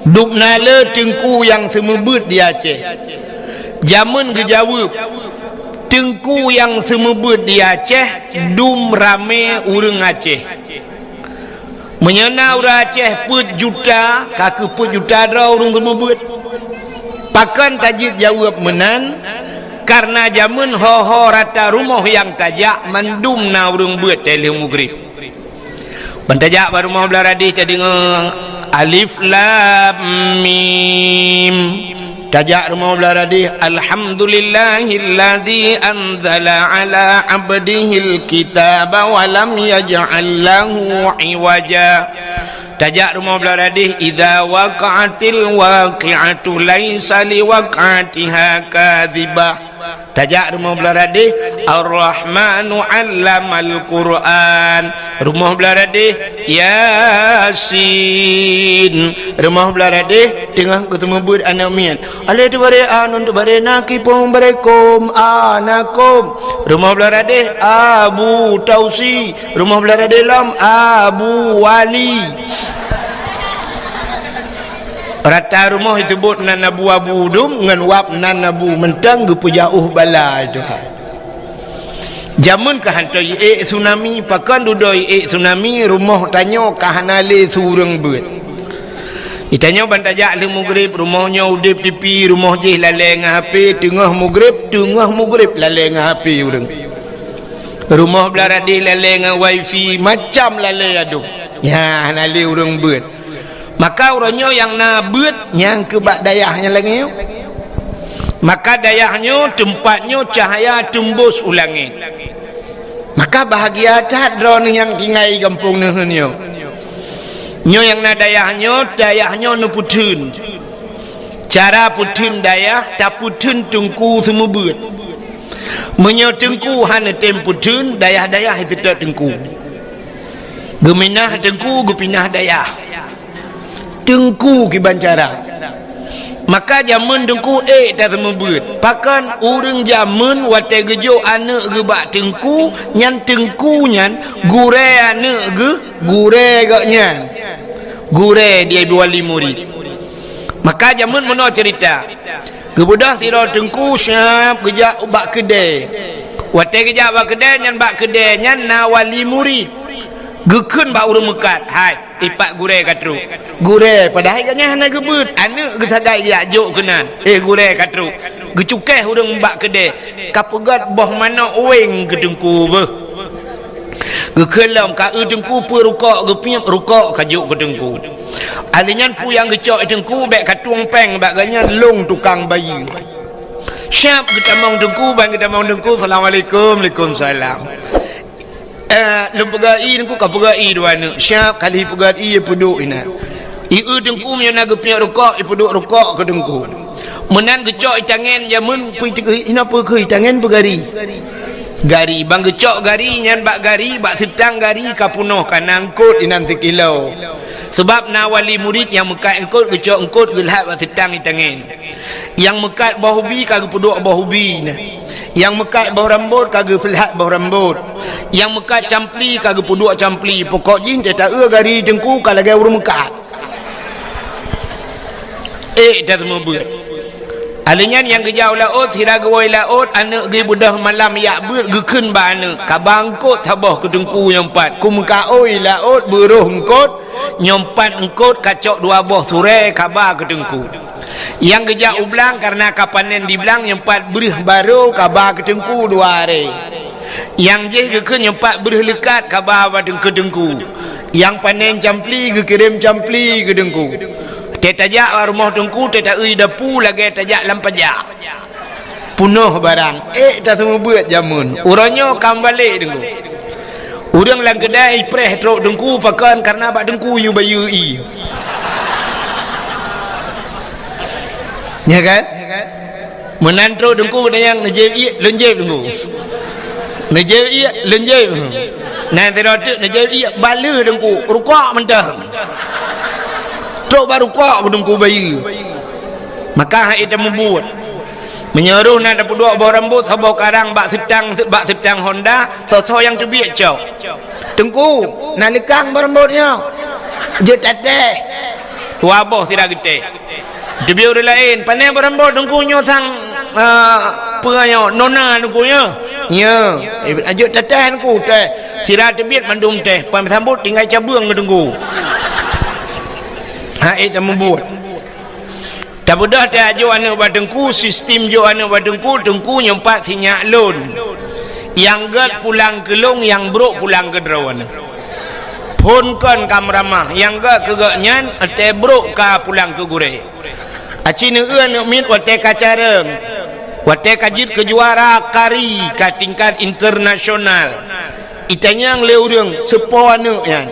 "Dubna le teungku nyang seumeubeuet di Aceh?" Jameun geujaweueb, "Teungku nyang seumeubeuet di Aceh dum ramé ureueng Aceh. Meunyoe na ureueng Aceh peuet juta, ka keuh peuet juta droe ureueng seumeubeuet." Pakon tajeuet jaweueb meunan? Kareuna jameun ho-ho rata rumoh nyang tajak mandum na ureueng beuet teuh lheueh mugrib. Ban tajak bak rumoh blah radeh tadeungoe alif lam mim. Tajak rumoh blah radeh, "Alhamdulillahilladzi anzala ala abdihil kitaba wa lam yaj'al lahu iwaja." Tajak rumoh blah radeh, "Idza waqa'atil waqi'atu laisa liwaq'atiha kadzibah." Tajak rumoh blah radeh, "Ar-Rahmanu 'allamal Qur'an." Rumoh blah radeh, "Yasin." Rumoh blah radeh, teungoh geuseumeubeuet aneuk miet. Alif tu baré, A nun tu baré, na kipong baré, kom, a na kom. Rumoh blah radeh, Abu Tausi. Rumoh blah radeh lom, Abu Wali. Rata rumoh jisebut nan abu-abu dum ngon wab nan abu mantong geupeujauh bala Tuhan. Jameun ka hantom jiék tsunami, pakon dudoe jiék tsunami, rumoh tanyoe ka hana lé su ureuëng beuet. Di tanyoe ban tajak lheueh mugrib, rumoh nyoe udeb tipi, rumoh jih lalée ngon H P, teungoh mugrib, teungoh mugrib lalée ngon H P ureuëng. Rumoh blah radeh lalée ngon wifi, macam lalée adoh. Nyan hana lé ureuëng beuet. Maka uroe nyoe nyang na beuet nyang keu bak dayah nyang lagée nyoe. Maka dayah nyoe, teumpat nyoe cahya teumbus u langét. Maka bahagia that droeneuh nyang tinggai gampông neuh nyoe. Nyoe nyang na dayah nyoe, dayah nyoe neupeutheun. Cara peutheun dayah, tapeutheun teungku seumeubeuet. Meunyoe teungku hana tem peutheun, dayah-dayah iseutôt teungku. Geuminah teungku, geupinah dayah. Teungku kiban cara. Maka jameun teungku ék taseumeubeuet. Pakon ureuëng jameun watée geujok aneuëk geuh bak teungku, nyan teungku nyan gurée aneuëk geuh, gurée gobnyan. Gurée di wali murid. Maka jameun meunoe ceurita. Geubeudôh sidroe teungku siab geujak ubak keudée. Watée geujak bak keudée nyan, bak keudée nyan na wali murid. Geukheun bak ureuëng meukat, "Hai, ipat gurée ka trok." Gurée, padahai gobnyan hana geubeuet, aneuëk geusagai geujak jok keunan. "Eh, gurée ka trok." Geucukéh ureuëng bak keudée, ka peugét boh manok wéng keu teungku beuh. Geukheun lom, ka eu teungku peue rukok, geupiep rukok ka jok keu teungku. Alèh nyan peue nyang geucok teungku, bék ka tueng péng bak gobnyan, lôn tukang bayeue. Siab geutamong teungku, ban geutamong teungku, "Assalamualaikum." "Waalaikumsalam." "Eh, lôn peugét ie teungku." Ka peugét ie dua aneuëk. Siab kali peugét ie, ipeuduek inan. Ie teungku meunyoe na geupiep rukok, ipeuduek rukok keu teungku. Meunan geucok itangen jameun, peue inoe peue keuh itangen peugari. Gari, ban geucok gari nyan bak gari, bak seutang gari ka peunoh, ka na eungkot inan sikilo. Sabab na wali murid nyang meukat eungkot, geucok eungkot geulhat bak seutang itangen. Nyang meukat boh ubi ka geupeuduek boh ubi nyan. Nyang meukat boh rambot ka geupeuduek boh rambot. Nyang meukat campli ka geupeuduek campli. Pokok jih teuta eu gari teungku ka lagée ureuëng meukat. Ék taseumeubeuet. Alèh nyan nyang geujak u laôt, sira geuwoe laôt, aneuëk geuh beudôh malam jak beuet, geukheun bak aneuëk, "Kaba eungkot saboh keu teungku nyoe pat. Kumeukaôi laôt beuroh eungkot, nyoe pat eungkot kacok dua boh surée, kaba keu teungku." Nyang geujak u blang kareuna ka panen di blang, nyoe pat breuh barô, kaba keu teungku dua aré. Nyang jih geukheun nyoe pat breuh leukat, kaba bak teungku-teungku. Nyang panen campli geukirém campli keu teungku. Teuta jak bak rumoh teungku, teuta eu dapu lagée tajak lam pajak. Peunoh barang, ék taseumeubeuet jameun. Uroe nyoe ka meubalek teungku. Ureuëng lam keudai ipreh trok teungku, pakon, kareuna bak teungku yue bayeue ie. Nya kan? Meunan trok teungku, geutanyong, "Neujép ié?" "Lôn jép teungku." "Neujép ié?" "Lôn jép." Nan sidroe teuk, "Neujép ié?" "Baleue teungku, rukok mantong." Trok bak rukok keu teungku bayeue. Maka han ék tameubuet. Meunyoe roh na tapeuduek boh rambot saboh karang bak seutang, bak seutang honda, soe-soe nyang teubiet cok. "Teungku, na leukang boh rambot nyoe?" "Jeuet tatéh." Dua boh sira geutéh. Teubiet ureuëng laén, "Pané boh rambot teungku nyoe sang, ah, peue nyoe, nona teungku nyoe?" "Nyoe." "Eh, jeuet tatéh teungku, téh." Sira teubiet mandum téh, pan sambot tinggai cabeueng keu teungku. Han ék tameubuet. Tabeudôh tajak jok aneuëk bak teungku, sistem jok aneuëk bak teungku, teungku nyoe pat sinyak lôn. Nyang gét pulang keu lôn, nyang brok pulang keu droeneuh. Phon kon ka meuramah, nyang gét keu gobnyan, watée brok ka pulang keu gurée. Aci neueu aneuëk miet watée ka carông, watée ka jeuet keu juara kari ka tingkat internasional. Itanyong lé ureuëng, "Soe po aneuëk nyan?"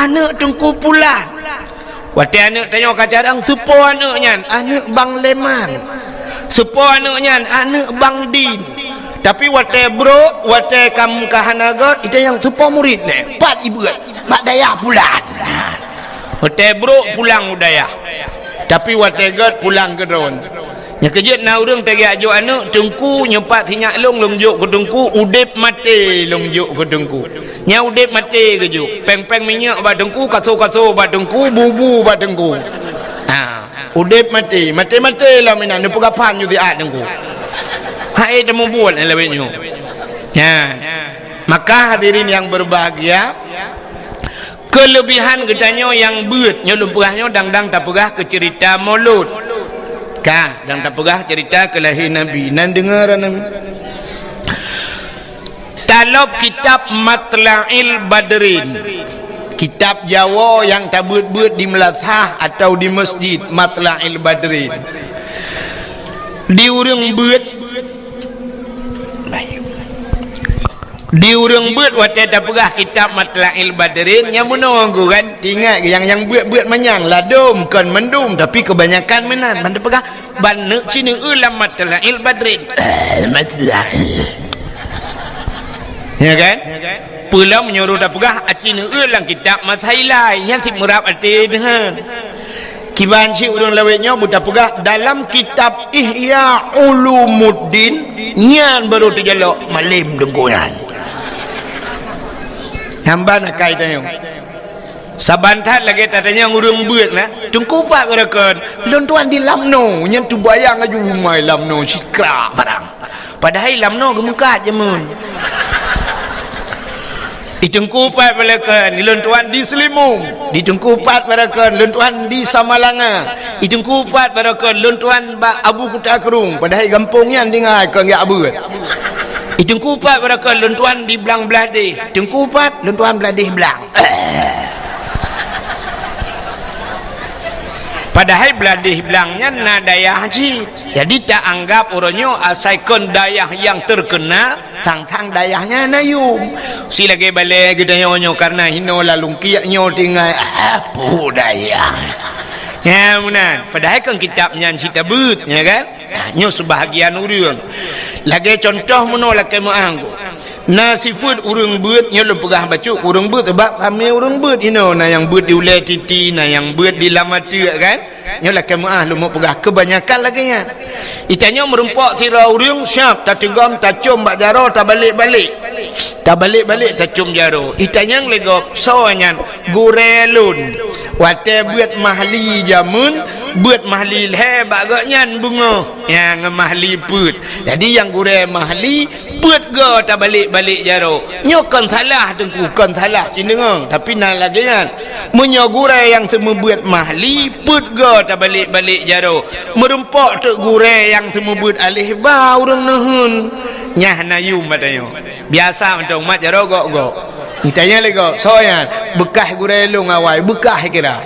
"Aneuëk Teungku Pulan." Watée aneuëk tanyoe ka carông, "Soe po aneuëk nyan?" "Aneuëk Bang Leman." "Soe po aneuëk nyan?" "Aneuëk Bang Din." Tapi watée brok, watée ka, ka hana gét, itanyong, "Soe po murit nyan?" "Pat ibeuet?" "Bak dayah Pulan." Watée brok pulang u dayah. Tapi watée gét pulang keu droeneuh. Nyang keujeuet na ureuëng tajak jok aneuëk, "Teungku, nyoe pat sinyak lôn, lôn jok keu Teungku, udeb maté lôn jok keu Teungku." Nyan udeb maté geujok, péng-péng minyeuk bak Teungku, kaso-kaso bak Teungku, bubu bak Teungku. Ha, udeb maté, maté-maté lom inan, neupeugah phan nyoe siat Teungku. Hai, tameubuet lagée nyoe. Nyan. Maka hadirin yang berbahagia, kelebihan geutanyoe nyang beuet nyoe lôn peugah nyoe dang-dang tapeugah keu cerita Maulud. Ka, dang tapeugah cerita keu lahé Nabi. Nan deungoe Nabi. Talop kitab Matla'il Badrin. Kitab Jawoe nyang tabeuet-beuet di meulasah atawa di masjid, Matla'il Badrin. Di ureuëng beuet, di ureuëng beuet watée tapeugah kitab Matla'il Badrin, nyang meunoe geuh kan, ingat nyang, nyang beuet-beuet manyang, ladom kon mandum, tapi keubanyakan meunan. Ban tapeugah, ban neuk ci neueu lam Matla'il Badrin. Eh, Matla'il. Ya kan? Peulom meunyoe tapeugah aci neueu lam kitab Masailai, nyan cit meurab até deungon. Kiban cit ureuëng lawét nyoe beutapeugah dalam kitab Ihya Ulumuddin, nyan baru teujalok malem deungon nyan. Nyang ban akai tanyoe. Saban that lagée tatanyong ureuëng beuet na, "Teungku pat barakon?" "Lôn tuan di Lamno." Nyan teubayang laju umai Lamno sikrak barang. Padahai Lamno geumeukat jameun. "I Teungku pat barakon?" "Lôn tuan di Seulimong." "Di Teungku pat barakon?" "Lôn tuan di Samalanga." "I Teungku pat barakon?" "Lôn tuan bak Abu Kuta Krueng." Padahai gampông nyan tinggai kon jak beuet. "I Teungku pat barakon?" "Lôn tuan di Blang Bladeh." "Teungku pat?" "Lôn tuan Bladeh Blang." Padahai Bladeh Blang nyan na dayah cit. Jadi taanggap uroe nyoe asai kon dayah nyang terkenal, sang-sang dayah nyan na yum. Si lagée balée geutanyoe nyoe karna hinoe lalungkiek nyoe tinggai apu dayah. Ya meunan. Padahai kon kitab nyan cit tabeuet, ya kan? Nyoe seubahagian ureuëng. Lagée contoh meunoe lakée meuáh geuh. Na sifeuet ureuëng beuet nyoe lôn peugah bacut ureuëng beuet, sabab ramé ureuëng beuet inoe, na nyang beuet di ulée titi, na nyang beuet di lam ateueh kan. Nyoe lakée meuáh lôn peugah keubanyakan lagée nyan. Itanyoe meurumpok sidroe ureuëng siab tateugom tacom bak jaroe tabalek-balek. Tabalek-balek tacom jaroe. Itanyong lé gob, "Soe nyan?" "Gurée lôn." Watée beuet mahli jameun, beuet mahli lhée bak gobnyan beungoh nyang mahli peuet. Jadi nyang gurée mahli peuet goe tabalek-balek jaroe. Nyoe kon salah Teungku, kon salah cit deungoe, tapi na lagée nyan. Meunyoe gurée nyang seumeubeuet mahli peuet goe tabalek-balek jaroe, meurumpok teuk gurée nyang seumeubeuet aléh ba ureuëng neuheun. Nyan na yum batanyoe. Biasa mantong mat jaroe gok-gok. Itanyong lé gob, "Soe nyan?" "Beukah gurée lôn awai, beukah kira."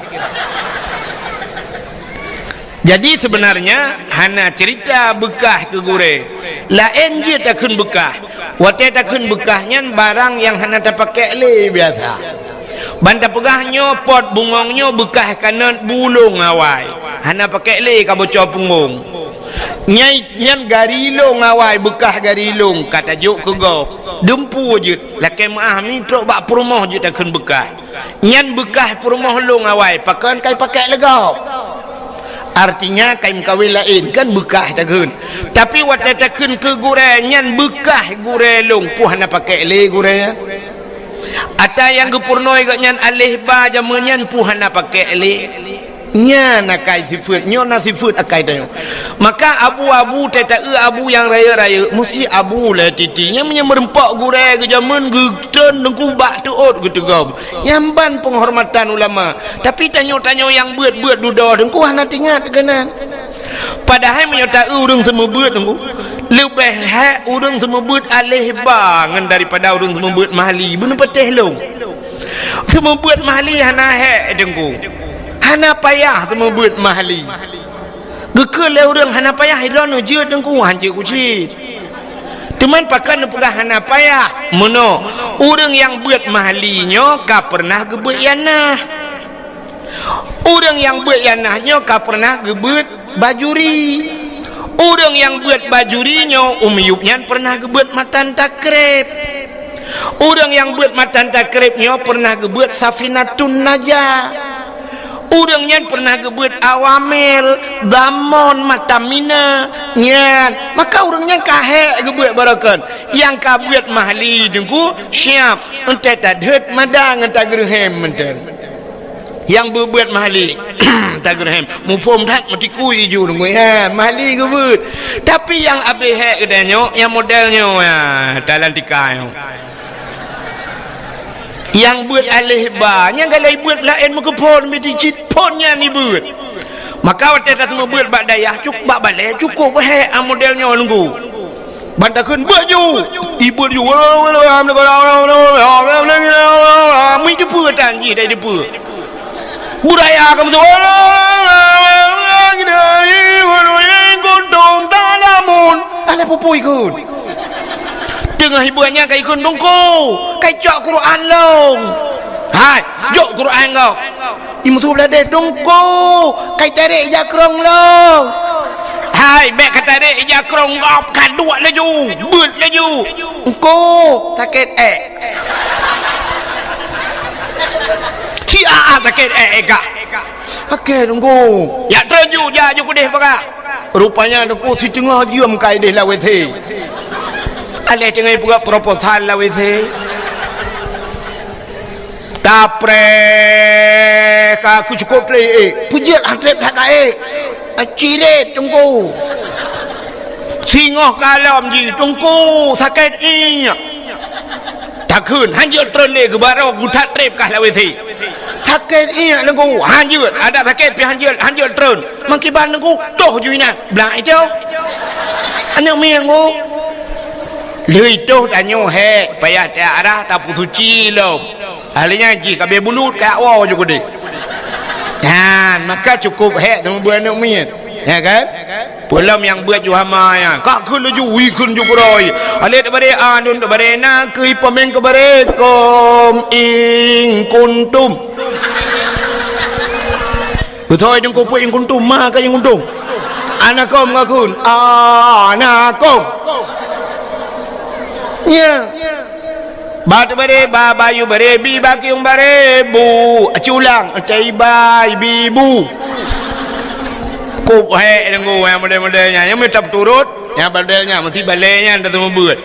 Jadi sebenarnya hana cerita beukah keu gurée. Laén jeuet takheun beukah. Watée takheun beukah nyan barang nyang hana tapakék lé biasa. Ban tapeugah nyoe pot bungong nyoe beukah kanot bu lôn awai. Hana pakék lé ka boco punggong. Nyai nyan gari lôn awai, beukah gari lôn ka tajok keu gob. Dumpu jeuet, lakée meuáh mi trok bak peurumoh jeuet takheun beukah. Nyan beukah peurumoh lôn awai, pakon kai pakék lé gob. Artinya kai meukawen laén, kan beukah takheun. Tapi watée takheun keu gurée, nyan beukah gurée lôn, peue hana pakék lé gurée nyan. Ata nyang geupurunoe gobnyan aléh ba jameun nyan peue hana pakék lé. Nyan akai sifeuet, nyoe na sifeuet akai tanyoe. Maka abu-abu teuh taeu abu nyang rayeuk-rayeuk, musti abu lé titi. Nyang meunyoe meurumpok gurée geujameun geutreun Teungku bak teuôt geuteugom. Nyan ban penghormatan ulama. Tapi tanyoe-tanyoe nyang beuet-beuet dudoe Teungku hana teuingat keunan. Padahai meunyoe taeu ureuëng seumeubeuet Teungku, leubeh hék ureuëng seumeubeuet aléh ba ngon daripada ureuëng seumeubeuet mahli. Beuneupatéh lôn. Seumeubeuet mahli hana hék Teungku. Hana payah seumeubeuet mahli. Geukheun lé ureuëng hana payah, droeneuh jeuet Teungku, han jeuet kucit. Teuma pakon neupeugah hana payah? Meunoe, ureuëng nyang beuet mahli nyoe ka peureunah geubeuet ianah. Ureuëng nyang beuet ianah nyoe ka peureunah geubeuet bajuri. Ureuëng nyang beuet bajuri nyoe u miyueb nyan peureunah geubeuet matan takreb. Ureuëng nyang beuet matan takreb nyoe peureunah geubeuet safinatun najah. Ureuëng nyan peureunah geubeuet awamel, damon, mata mina. Nyan, maka ureuëng nyan ka hék geubeuet baroekon. Nyang ka beuet mahli Teungku, siab, eunteuk tadheuet mada ngon tageureuhem mantong. Nyang beubeuet mahli, tageureuhem. Muphom that meutikui ju Teungku, ya, mahli geubeuet. Tapi nyang abéh hék geutanyoe, nyang model nyoe, ya, talantika nyoe. Nyang beuet aleh ba, nyang galai beuet laén meukeuphon bit cit phon nyan ibeuet. Maka watée taseumubeuet bak dayah, cuk-, bak balée, cukôp hék, ah, model nyoe nunggu. Ban takheun beuet ju, ibeuet ju. Mui teupeue tan jih, tai teupeue. Beuraya ka meuteue. Kuntum ta'lamun. Alah pupui kheun. Teungoh ibeuet nyan ka ikheun, "Teungku, kai cok Quran lôn." "Hai, jok Quran gob." Imeusu bladeh, "Teungku, kai tarek ija krong lôn." "Hai, bék ka tarek ija krong gob, ka duek laju, beuet laju." "Teungku, sakét ék." "Siat sakét ék, ék gah." "Oke, Teungku." "Jak treun ju, jak ju keudeh peugah." Rupanya Teungku siteungoh jeuem ka ideh lam W C. Aleh teungoh ipeugah proposal lam W C. Tapreh ka keucukôp treb ék. Peujeuet han treb that ka ék. Cirét Teungku. Singoh ka lom jih, "Teungku, sakét iék." Takheun, "Han jeuet treun lé, geubarô geuthat treb kah lam W C." "Sakét iék Teungku." "Han jeuet, adak sakét pih han jeuet, han jeuet treun." "Meukiban Teungku?" "Toh ju inan." "Blang itoh." Aneuk miet Teungku. Lheueh toh tanyoe hék, payah teuarah tapeusuci lom. Ahli nyan jih ka abéh bulut, ka woe ju keudeh. Nyan, maka cukôp hék teuma beuet aneuk miet. Ya kan? Peulom nyang beuet ju hama nyan. Ka kheun laju, wih kheun ju keurôi. Aleh teubare, a, nun teubare, na keuh ipeumen keubare, kum in kuntum. Beutôi Teungku peue in kuntum, ma ka in kuntum. Anakum ngakun, anakum. Ya. Ba teubare, ba bayu bare, bi bakiung bare, bu. Aci ulang, taibai, bi bu. Kop hék Teungku, nyang model-model nyan. Nyang mita peuturot, nyang model nyan, meusti balée nyan tateumeubuet.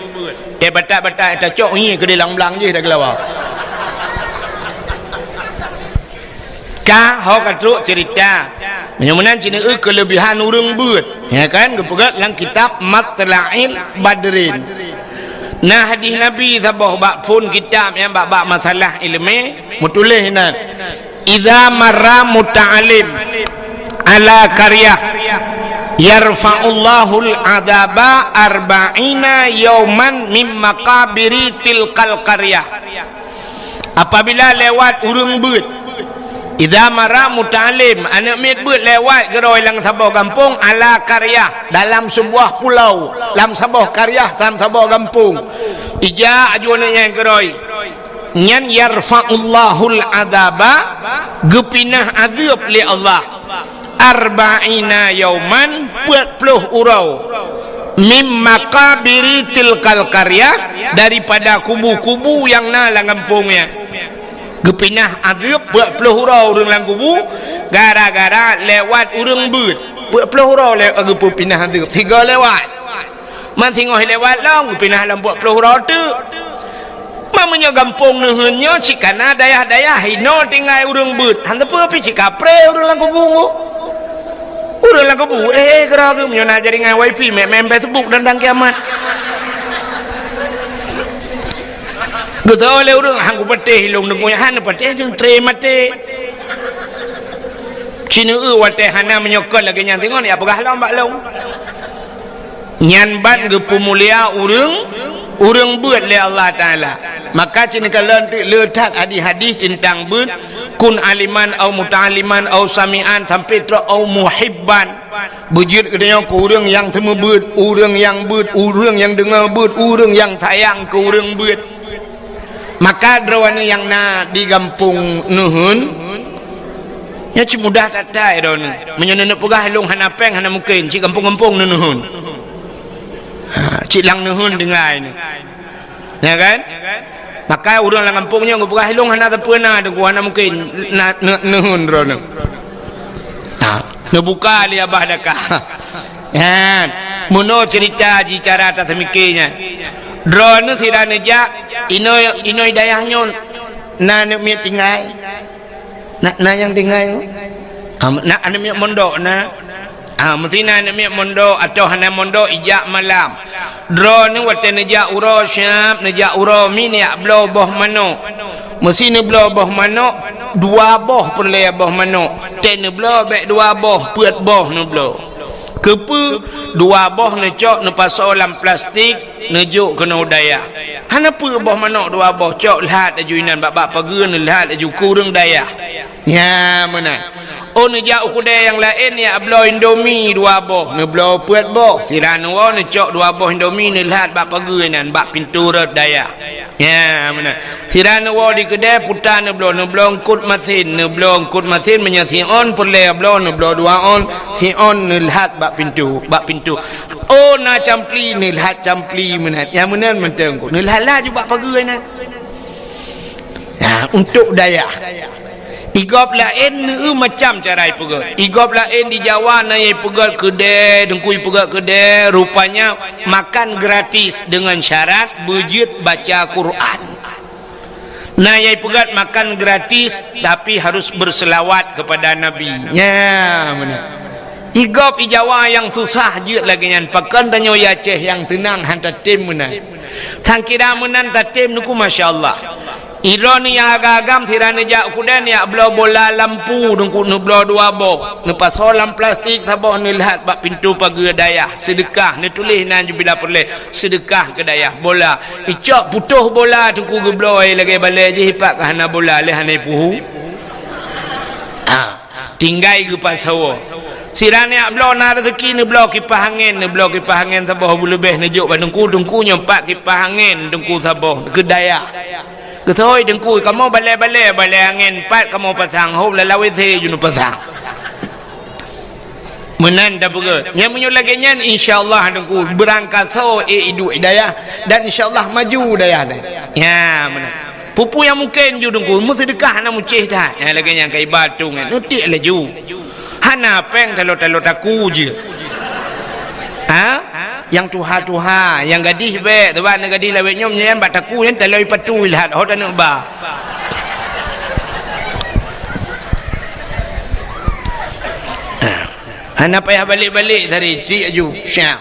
Teubatak-batak tacok ngi keudeh lam blang jih dah geulawa. Ka ho ka trok cerita. Meunyoe meunan cit neueu keulebihan ureuëng beuet, ya kan, geupeugah lam kitab Matla'il Badrin. Nah, hadis Nabi saboh bak phon kitab nyang bak-bak masalah ileumé, meutuléh inan, "Idza marra muta'allim ala qaryah yarfa'ullahul adzaba arba'ina yauman min maqabiri tilkal qaryah." Apabila lewat ureuëng beuet, idza marra muta'allim, aneuk miet beuet lewat keudroe lam saboh gampông, ala qaryah, dalam sebuah pulau, lam saboh qaryah, lam saboh gampông. Ijak aju aneuk nyan keudroe. Nyan yarfa'ullahul adzaba, geupinah azeueb lé Allah. Arba'ina yauman, peuet ploh uroe, mim maqabiri tilkal qaryah, daripada kubu-kubu nyang na lam gampông nyan. Geupinah azeueb peuet ploh uroe ureuëng lam kubu, gara-gara lewat ureuëng beuet. Peuet ploh uroe le-, geupeupinah azeueb, sigo lewat. Man singoh lewat lom, geupinah lom peuet ploh uroe teuk. Man meunyoe gampông Neuheun nyoe cit ka na dayah-dayah inoe tinggai ureuëng beuet. Han teupeu pih cit kapreh ureuëng lam kubu nyoe. Ureuëng lam kubu, eh, eh, keudroe geuh meunyoe na jaringan wifi, meu'en main Facebook dan, dan kiamat. Geutô lé ureuëng, han kupatéh ilong deungoe, han neupatéh deungoe, tré maté. Cit neueu watée hana meunyoe kon lagée nyan singoh, ya peugah lom bak lôn. Nyan ban geupeumulia ureuëng, ureuëng beuet lé Allah Taala. Maka cit neukalon teuk le that hadis-hadis teuntang beuet, kun aliman au muta'alliman au sami'an sampai trok au muhibban. Beujeuet geutanyoe keu ureuëng nyang seumeubeuet, ureuëng nyang beuet, ureuëng nyang deungoe beuet, ureuëng nyang sayang keu ureuëng beuet. Maka droeneuh nyang na di gampông Neuheun, nyoe cit mudah that-that droeneuh. Meunyoe neuneuk peugah lôn hana péng, hana mungken, cit gampông-gampông Neuheun. Ha, cit lam Neuheun tinggai nyoe. Ya kan? Maka ureuëng lam gampông nyoe geupeugah lôn hana sapeue na, Teungku, hana mungken na, ne-, Neuheun droeneuh. Ha, neubuka lé Abah Daka. Nyan, meunoe cerita jih cara taseumiké nyan. Droeneuh sira neujak, inoe, inoe dayah nyoe na aneuk miet tinggai. Na, na nyang tinggai nyoe? Ah, na aneuk miet mondok na. Ah, meusti na aneuk miet mondok atawa hana mondok ijak malam. Droeneuh watée neujak uroe siab, neujak uroe mi neujak bloe boh manok. Meusi neubloe boh manok, dua boh peureulée boh manok. Tée neubloe bék dua boh, peuet boh neubloe. Keupeue? Dua boh neucok neupasoe lam plastik, neujok keunoe u dayah. Hana peue boh manok dua boh, cok lhat laju inan bak, bak pageue, neulhat laju keu ureuëng dayah. Nyan meunan. Oh, neujak u keudée nyang laén, neujak bloe Indomie dua boh, neubloe peuet boh. Sira neuwoe neucok dua boh Indomie, neulhat bak pageue inan, bak pintoe rot dayah. Nyan meunan. Sira neuwoe di keudée, puta neubloe, neubloe eungkot masin, neubloe eungkot masin, meunyoe siôn peureulée bloe, neubloe dua ôn, siôn neulhat bak pintoe, bak pintoe. Oh, na campli, neulhat campli meunan. Nyan meunan mantong, neulhat laju bak pageue inan. Nah, untuk dayah. Igob laén neu macam cara ipeugét. Igob laén di Jawa na nyang ipeugét keudée, teungku ipeugét keudée, rupanya makan gratis dengan syarat beujeuet baca Quran. Na nyang ipeugét makan gratis, tapi harus berselawat kepada Nabi. Nya, meunan. Igob i Jawa nyang susah jeuet lagée nyan, pakon tanyoe i Aceh nyang seunang han tatem meunan. Sangkira meunan tatem teungku, masya Allah. Ilôn nyang agam-agam sira neujak u keudée neujak bloe bola lampu teungku, neubloe dua boh, neupasoe lam plastik saboh, neulhat bak pintoe pageue dayah, seudeukah, neutuléh nan jubila peureulée, seudeukah keu dayah, bola. Icok putôh bola teungku, geubloe lagée balée jih, ipak ka hana bola lé, hana ipuhu. Ha. Tinggai geupasoe. Sira neujak bloe na raseuki, neubloe kipah angén, neubloe kipah angén saboh beuleubeh, neujok bak teungku, teungku nyoe pat kipah angén teungku saboh keu dayah. Geutôi teungku, kamoe balée-balée, balée angén pat kamoe pasang, hom lam W C ju neupasang. Meunan tapeugét. Nyan meunyoe lagée nyan, insya Allah teungku, beurangkasoe ék iduek i dayah, dan insya Allah maju dayah nyan. Nya, meunan. Peue-peue nyang mungken ju teungku, meuseudeukah hana mucéh that. Nyang lagée nyang ka iba tu nyan, nutiek laju. Hana péng talo-talo taku jeuet. Ha? Nyang tuha-tuha, nyang gadih bék, sabab na gadih lawét nyoe nyan bak taku nyan talo ipatu ilhat, ho taneuk ba. Hana payah balek-balek tadi, tiek laju. Siap.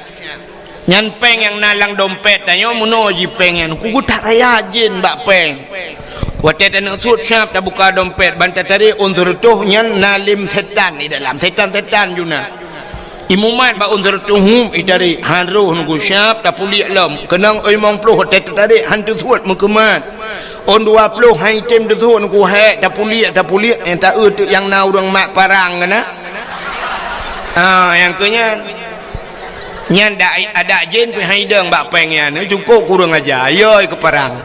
Nyan péng nyang na lam dompet tanyoe, meunoe jih péng nyan, ku geutak raya jén bak péng. Watée taneuk sut siab tabuka dompet, ban tatarek ôn seureutôh nyan na lém setan di dalam, setan-setan ju na. Imumat bak ôn seureutôh hup itarék, han roh teungku siab tapuliek lom, keunong limong ploh watée tatarek han teusut meukeumat. Ôn dua ploh han item teusut teungku hék tapuliek, tapuliek, nyang taeu teuk nyang na ureuëng mat parang keunan. Ah, nyang keu nyan. Nyan dak, adak jén pih han idong bak péng nyan, cukôp kureueng aja, yoi keu parang.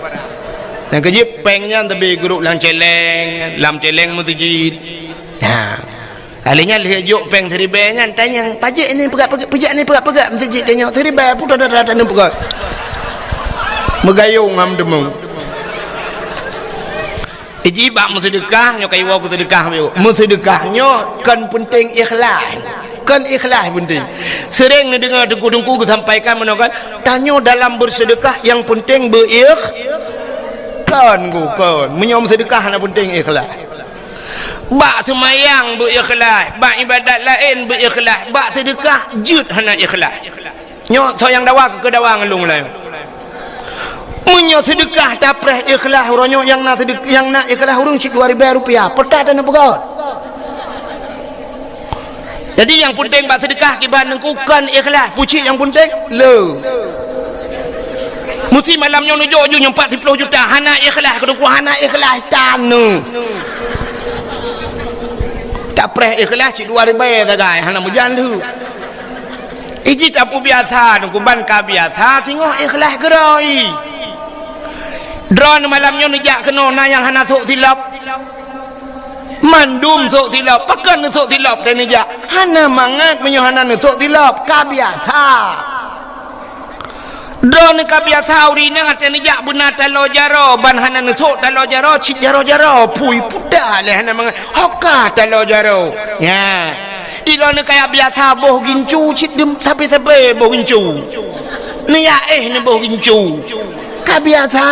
Nyang keu jih péng nyan teubi geuruek lam céléng, lam céléng meuseujid. Ha. Alèh nyan lheueh jok péng siribèe nyan, tanyong, "Pajék ni peugah, peugah, pajék ni peugah, peugah meuseujid tanyoe siribèe, putôh dara taneuk peugah." Meugayong ngon deungon. Iji bak meuseudeukah, nyoe ka iwoe keu seudeukah, meuseudekah nyoe kon peunteng ikhlas. Kon ikhlas peunteng. Seuréng neudeungoe teungku-teungku geusampaikan meunoe kan, tanyoe dalam beuseudeukah nyang peunteng beuikh-, kon, kon. Meunyoe meuseudeukah hana peunteng ikhlas. Bak seumayang beuikhlaih, bak ibadat laén beuikhlaih, bak seudeukah jeuet hana ikhlaih. Nyoe soe nyang dawa keu dawa ngon lôn laju. Meunyoe seudeukah tapreh ikhlaih uroe nyoe nyang na seudeuk-, nyang na ikhlaih ureuëng cit dua ribèe rupiah, peue that taneuk peugah. Jadi nyang peunteng bak seudeukah kiban teungku kon ikhlaih, pucit nyang peunteng le. Meusi malam nyoe neujok ju nyoe empat ploh juta, hana ikhlaih keu teungku, hana ikhlaih taneuk. Tapreh ikhlaih cit dua ribèe sagai, hana meujan lheueh. Iji tapeubiasa teungku ban ka biasa singoh ikhlaih keurôi. Droeneuh malam nyoe neujak keunoe na nyang hana sôk silop. Mandum sôk silop, pakon neusôk silop dan neujak. Hana mangat meunyoe hana neusôk silop, ka biasa. Droeneuh ka biasa ureuëng inong até neujak beuna taloe jaroe, ban hana neusôk taloe jaroe, cit jaroe-jaroe, pui puta lé hana mangat. Hoka taloe jaroe. Nya. Droeneuh ka biasa boh gincu, cit dem sabe-sabe boh gincu. Neujak éh neuboh gincu. Ka biasa.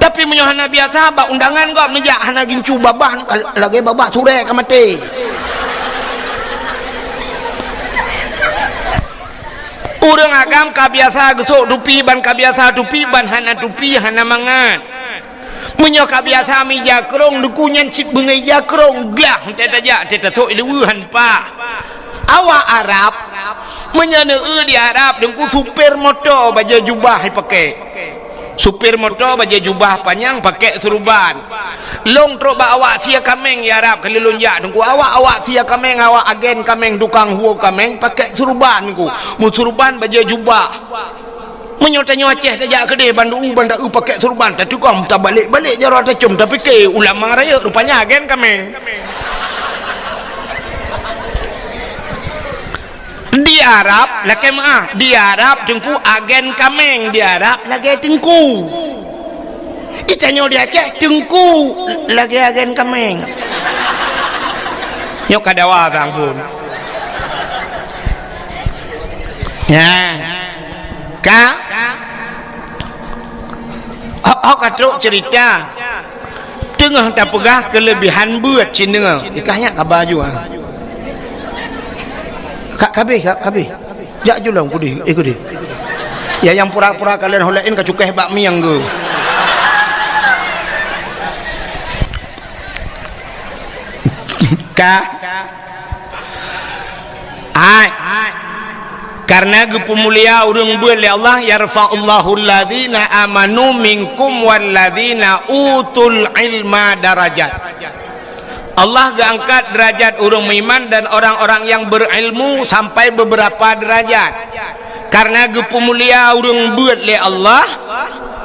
Tapi meunyoe hana biasa, bak undangan gob neujak hana gincu babah, lagèe babah surèe ka maté. Ureuëng agam ka biasa geusôk tupi ban ka biasa tupi ban hana tupi hana mangat. Meunyoe ka biasa meuija krông, Teungku, nyan cit beungoh ija krông, glah, teuh tajak, teuh tasôk i luweue han pah. Awak Arab, meunyoe neueu di Arab, Teungku, supir moto bajée jubah jipakée. Supir moto bajée jubah panyang, pakée suruban. Lôn trok bak awak sie kaméng di Arab, kali lôn jak, Teungku, awak, awak sie kaméng, awak agen kaméng, tukang huo kaméng, pakée suruban, Teungku. Meusuruban bajée jubah. Meunyoe tanyoe Aceh tajak keudeh, ban u, ban ta-eu pakée suruban, tateukong, tabalek-balek jaroe tacôm, tapike ulama rayeuk, rupanya agen kaméng. Di Arab, lakée meuáh, di Arab Teungku agen kaméng, di Arab lagée Teungku. Di tanyoe di Aceh, Teungku lagée agen kaméng. Nyoe ka dawa sang phon. Nyan. Ka? Ho-, ho ka trok ceurita. Teungoh tapeugah keuleubihan beuet cit deungoe. Ikah nyak kaba ju, ah. Ka, ka habéh, ka, ka habéh. Jak ju lom kudeh, eh, kudeh. Ya, nyang pura-pura kalon ho laén ka cukéh bak mieng geuh. Ka? Hai. Karena geupeumulia ureuëng beuet lé Allah, "Yarfa'ullahu alladzina amanu minkum walladzina utul ilma darajat." Allah geuangkat derajat ureuëng meuiman dan orang-orang yang berilmu sampai beberapa derajat. Karena geupeumulia ureuëng beuet lé Allah,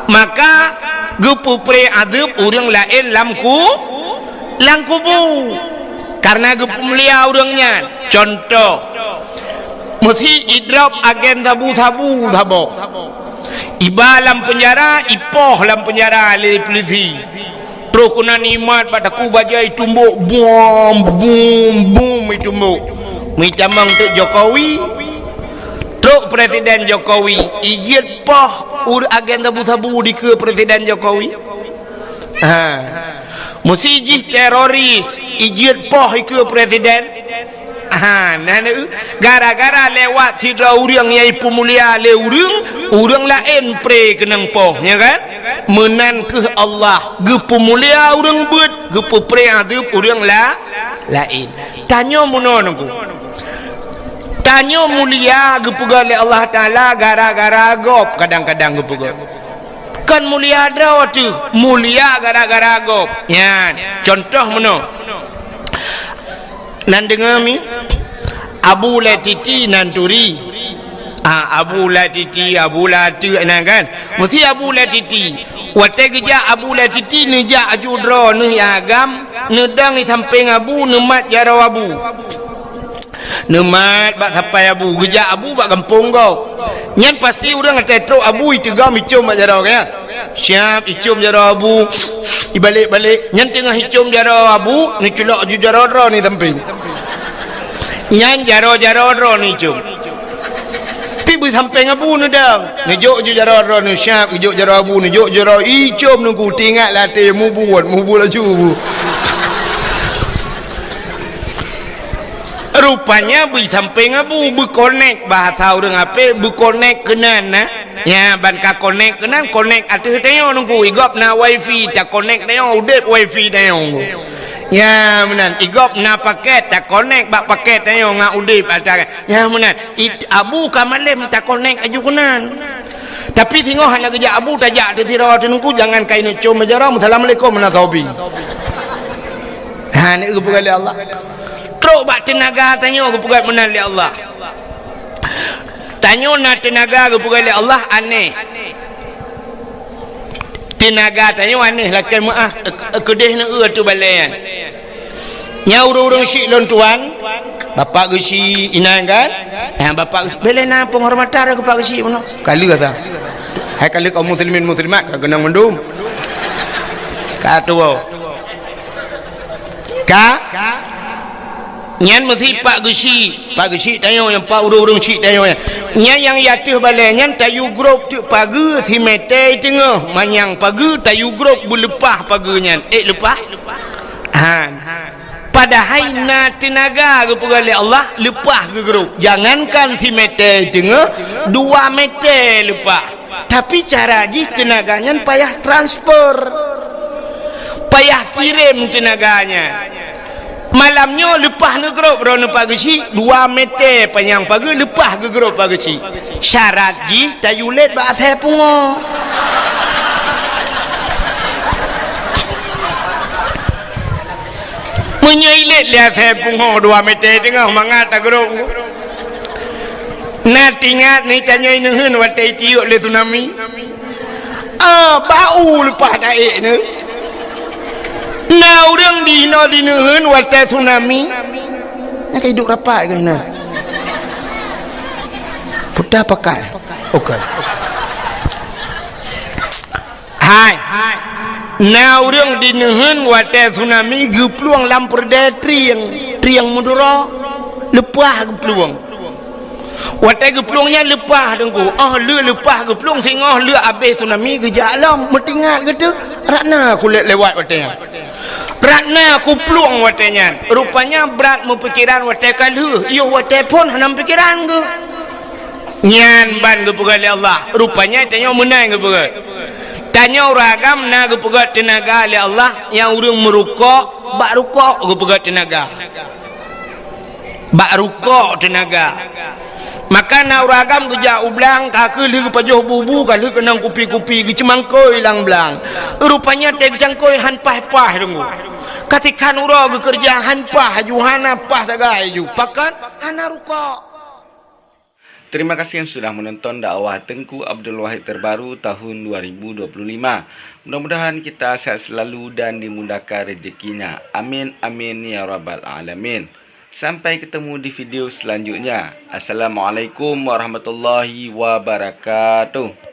maka geupeupré azeueb ureuëng laén lam ku-, lam kubu. Karena geupeumulia ureuëng nyan. Contoh, meusi idrop agen sabu-sabu saboh. Iba lam peunjara, ipoh lam peunjara lé peulisi. Troh keunan imat bak takue bajée itumbok, bum, bum, bum itumbok. Meutamong teuk Jokowi, trok Presiden Jokowi, ijeuet poh ur-, agen sabu-sabu dikeue Presiden Jokowi. Ha. Meusi jih teroris, ijeuet poh ikeue Presiden. Ha, nah, nah, gara-gara lewat sidroe ureuëng nyang ipeumulia lé ureuëng, ureuëng laén pré keunong poh, ya kan? Meunan kheueh Allah geupeumulia ureuëng beuet, geupeupré azeueb ureuëng la-, laén. Tanyoe meunoe Teungku. Tanyoe mulia geupeugét lé Allah Taala gara-gara gob, kadang-kadang geupeugét. Kon mulia droe teuh, mulia gara-gara gob. Nyan, contoh meunoe. Nan deungoe mi, Abu Latiti nan turi. Ah, Abu Latiti, Abu Lateuk nan kan. Meusi Abu Latiti. Watée geujak Abu Latiti neujak aju droe neuh agam, neudong di sampéng Abu, neumat jaroe Abu. Neumat bak sapai Abu, geujak Abu bak gampông gob. Nyan pasti ureuëng até trok Abu iteugom icôm bak jaroe, ya. Siab icôm jaroe Abu, ibalek-balek. Nyan teungoh icôm jaroe Abu, neuculok ju jaroe droe ni sampéng. Nyan jaroe-jaroe droe ni icôm. Pi beusampéng Abu neudong. Neujok ju jaroe droe ni siab, neujok jaroe Abu, neujok jaroe icôm Teungku, teuingat lam até mubuet, mubuet laju Abu. Rupanya beusampéng Abu, beukonek bahasa ureuëng apé, beukonek keunan na. Ya, ban ka konek keunan, konek ateueh tanyoe Teungku. Igob na wifi, takonek tanyoe, udeb wifi tanyoe Teungku. Ya, meunan. Igob na paket, takonek bak paket tanyoe ngat udeb ata. Ya, meunan. It-, Abu ka malem takonek aju keunan. Tapi singoh hana geujak Abu, tajak teuh sidroe Teungku, jangan kain côm meujara, "Assalamualaikum, meunan sobi." Ha, ni geupeugah lé Allah. Trok bak teunaga tanyoe geupeugah meunan lé Allah. Tanyoe na teunaga geupeugah lé Allah aneh. Teunaga tanyoe aneh lakée meuáh, keudeh neueu ateueh balée nyan. Nyan ureuëng-ureuëng syiek lôn tuan, bapak geuchik inan kan? Nyan bapak geuchik, bela na penghormatan keu pak geuchik bunoe. Kaleue ata. Hai kaleue kaum muslimin muslimat ka keunong mandum. Ka tuwoe. Ka? Nyan meusi pak geuchik, pak geuchik tanyoe nyang pak ureuëng-ureuëng chik tanyoe nyan. Nyan nyang di ateueh balée nyan tayue grob teuk pageue simetée teungoh, manyang pageue tayue grob beuleupah pageue nyan. Ék leupah? Han. Padahai na teunaga geupeugah lé Allah leupah geugrob. Jangankan simetée teungoh, dua metée leupah. Tapi cara jih teunaga nyan payah transfer. Payah kirém teunaga nyan. Malam nyoe leupah neugrob droeneuh pageue chik, dua meter panyang pageue leupah geugrob pageue chik. Syarat jih tayue lét bak asai pungoe. Meunyoe ilét lé asai pungoe dua meter teungoh mangat tagrob. Na teuingat ni tanyoe neuheun watée itiuk lé tsunami? Ah, bak u leupah taék nyoe. Na ureuëng di inoe di neuheun watée tsunami. Na ka iduek rapat keu inan. Puta pakai. Okey. Hai. Na ureuëng di neuheun watée tsunami geuplueng lam peureudée trieng, trieng Madura. Leupah geuplueng. Watée geuplueng nyan leupah teungku. Oh, le leupah geuplueng singoh le abéh tsunami geujak lom. Meutingat geutu, rat na kulét lewat watée nyan. Rat na kuplueng watée nyan. Rupanya brat meupikeran watée ka lheueh. Yoh watée phon hana meupikeran geuh. Nyan ban geupeugah lé Allah. Rupanya tanyoe meunan geupeugah. Tanyoe ureuëng agam na geupeugah teunaga lé Allah, nyang ureuëng meurukok, bak rukok geupeugah teunaga. Bak rukok teunaga. Maka na ureuëng agam geujak u blang, ka kheueh lheueh geupajoh bubu, ka lheueh keunong kupi-kupi, geuceumangkôi lam blang. Rupanya tée geucangkôi han paih-paih deungoe. Ka tikhan uroe geukeureuja han paih, aju hana paih sagai aju. Pakon? Hana rukok. Terima kasih yang sudah menonton dakwah Tengku Abdul Wahid terbaru tahun dua ribu dua puluh lima. Mudah-mudahan kita sehat selalu dan dimudahkan rezekinya. Amin, amin, ya rabbal alamin. Sampai ketemu di video selanjutnya. Assalamualaikum warahmatullahi wabarakatuh.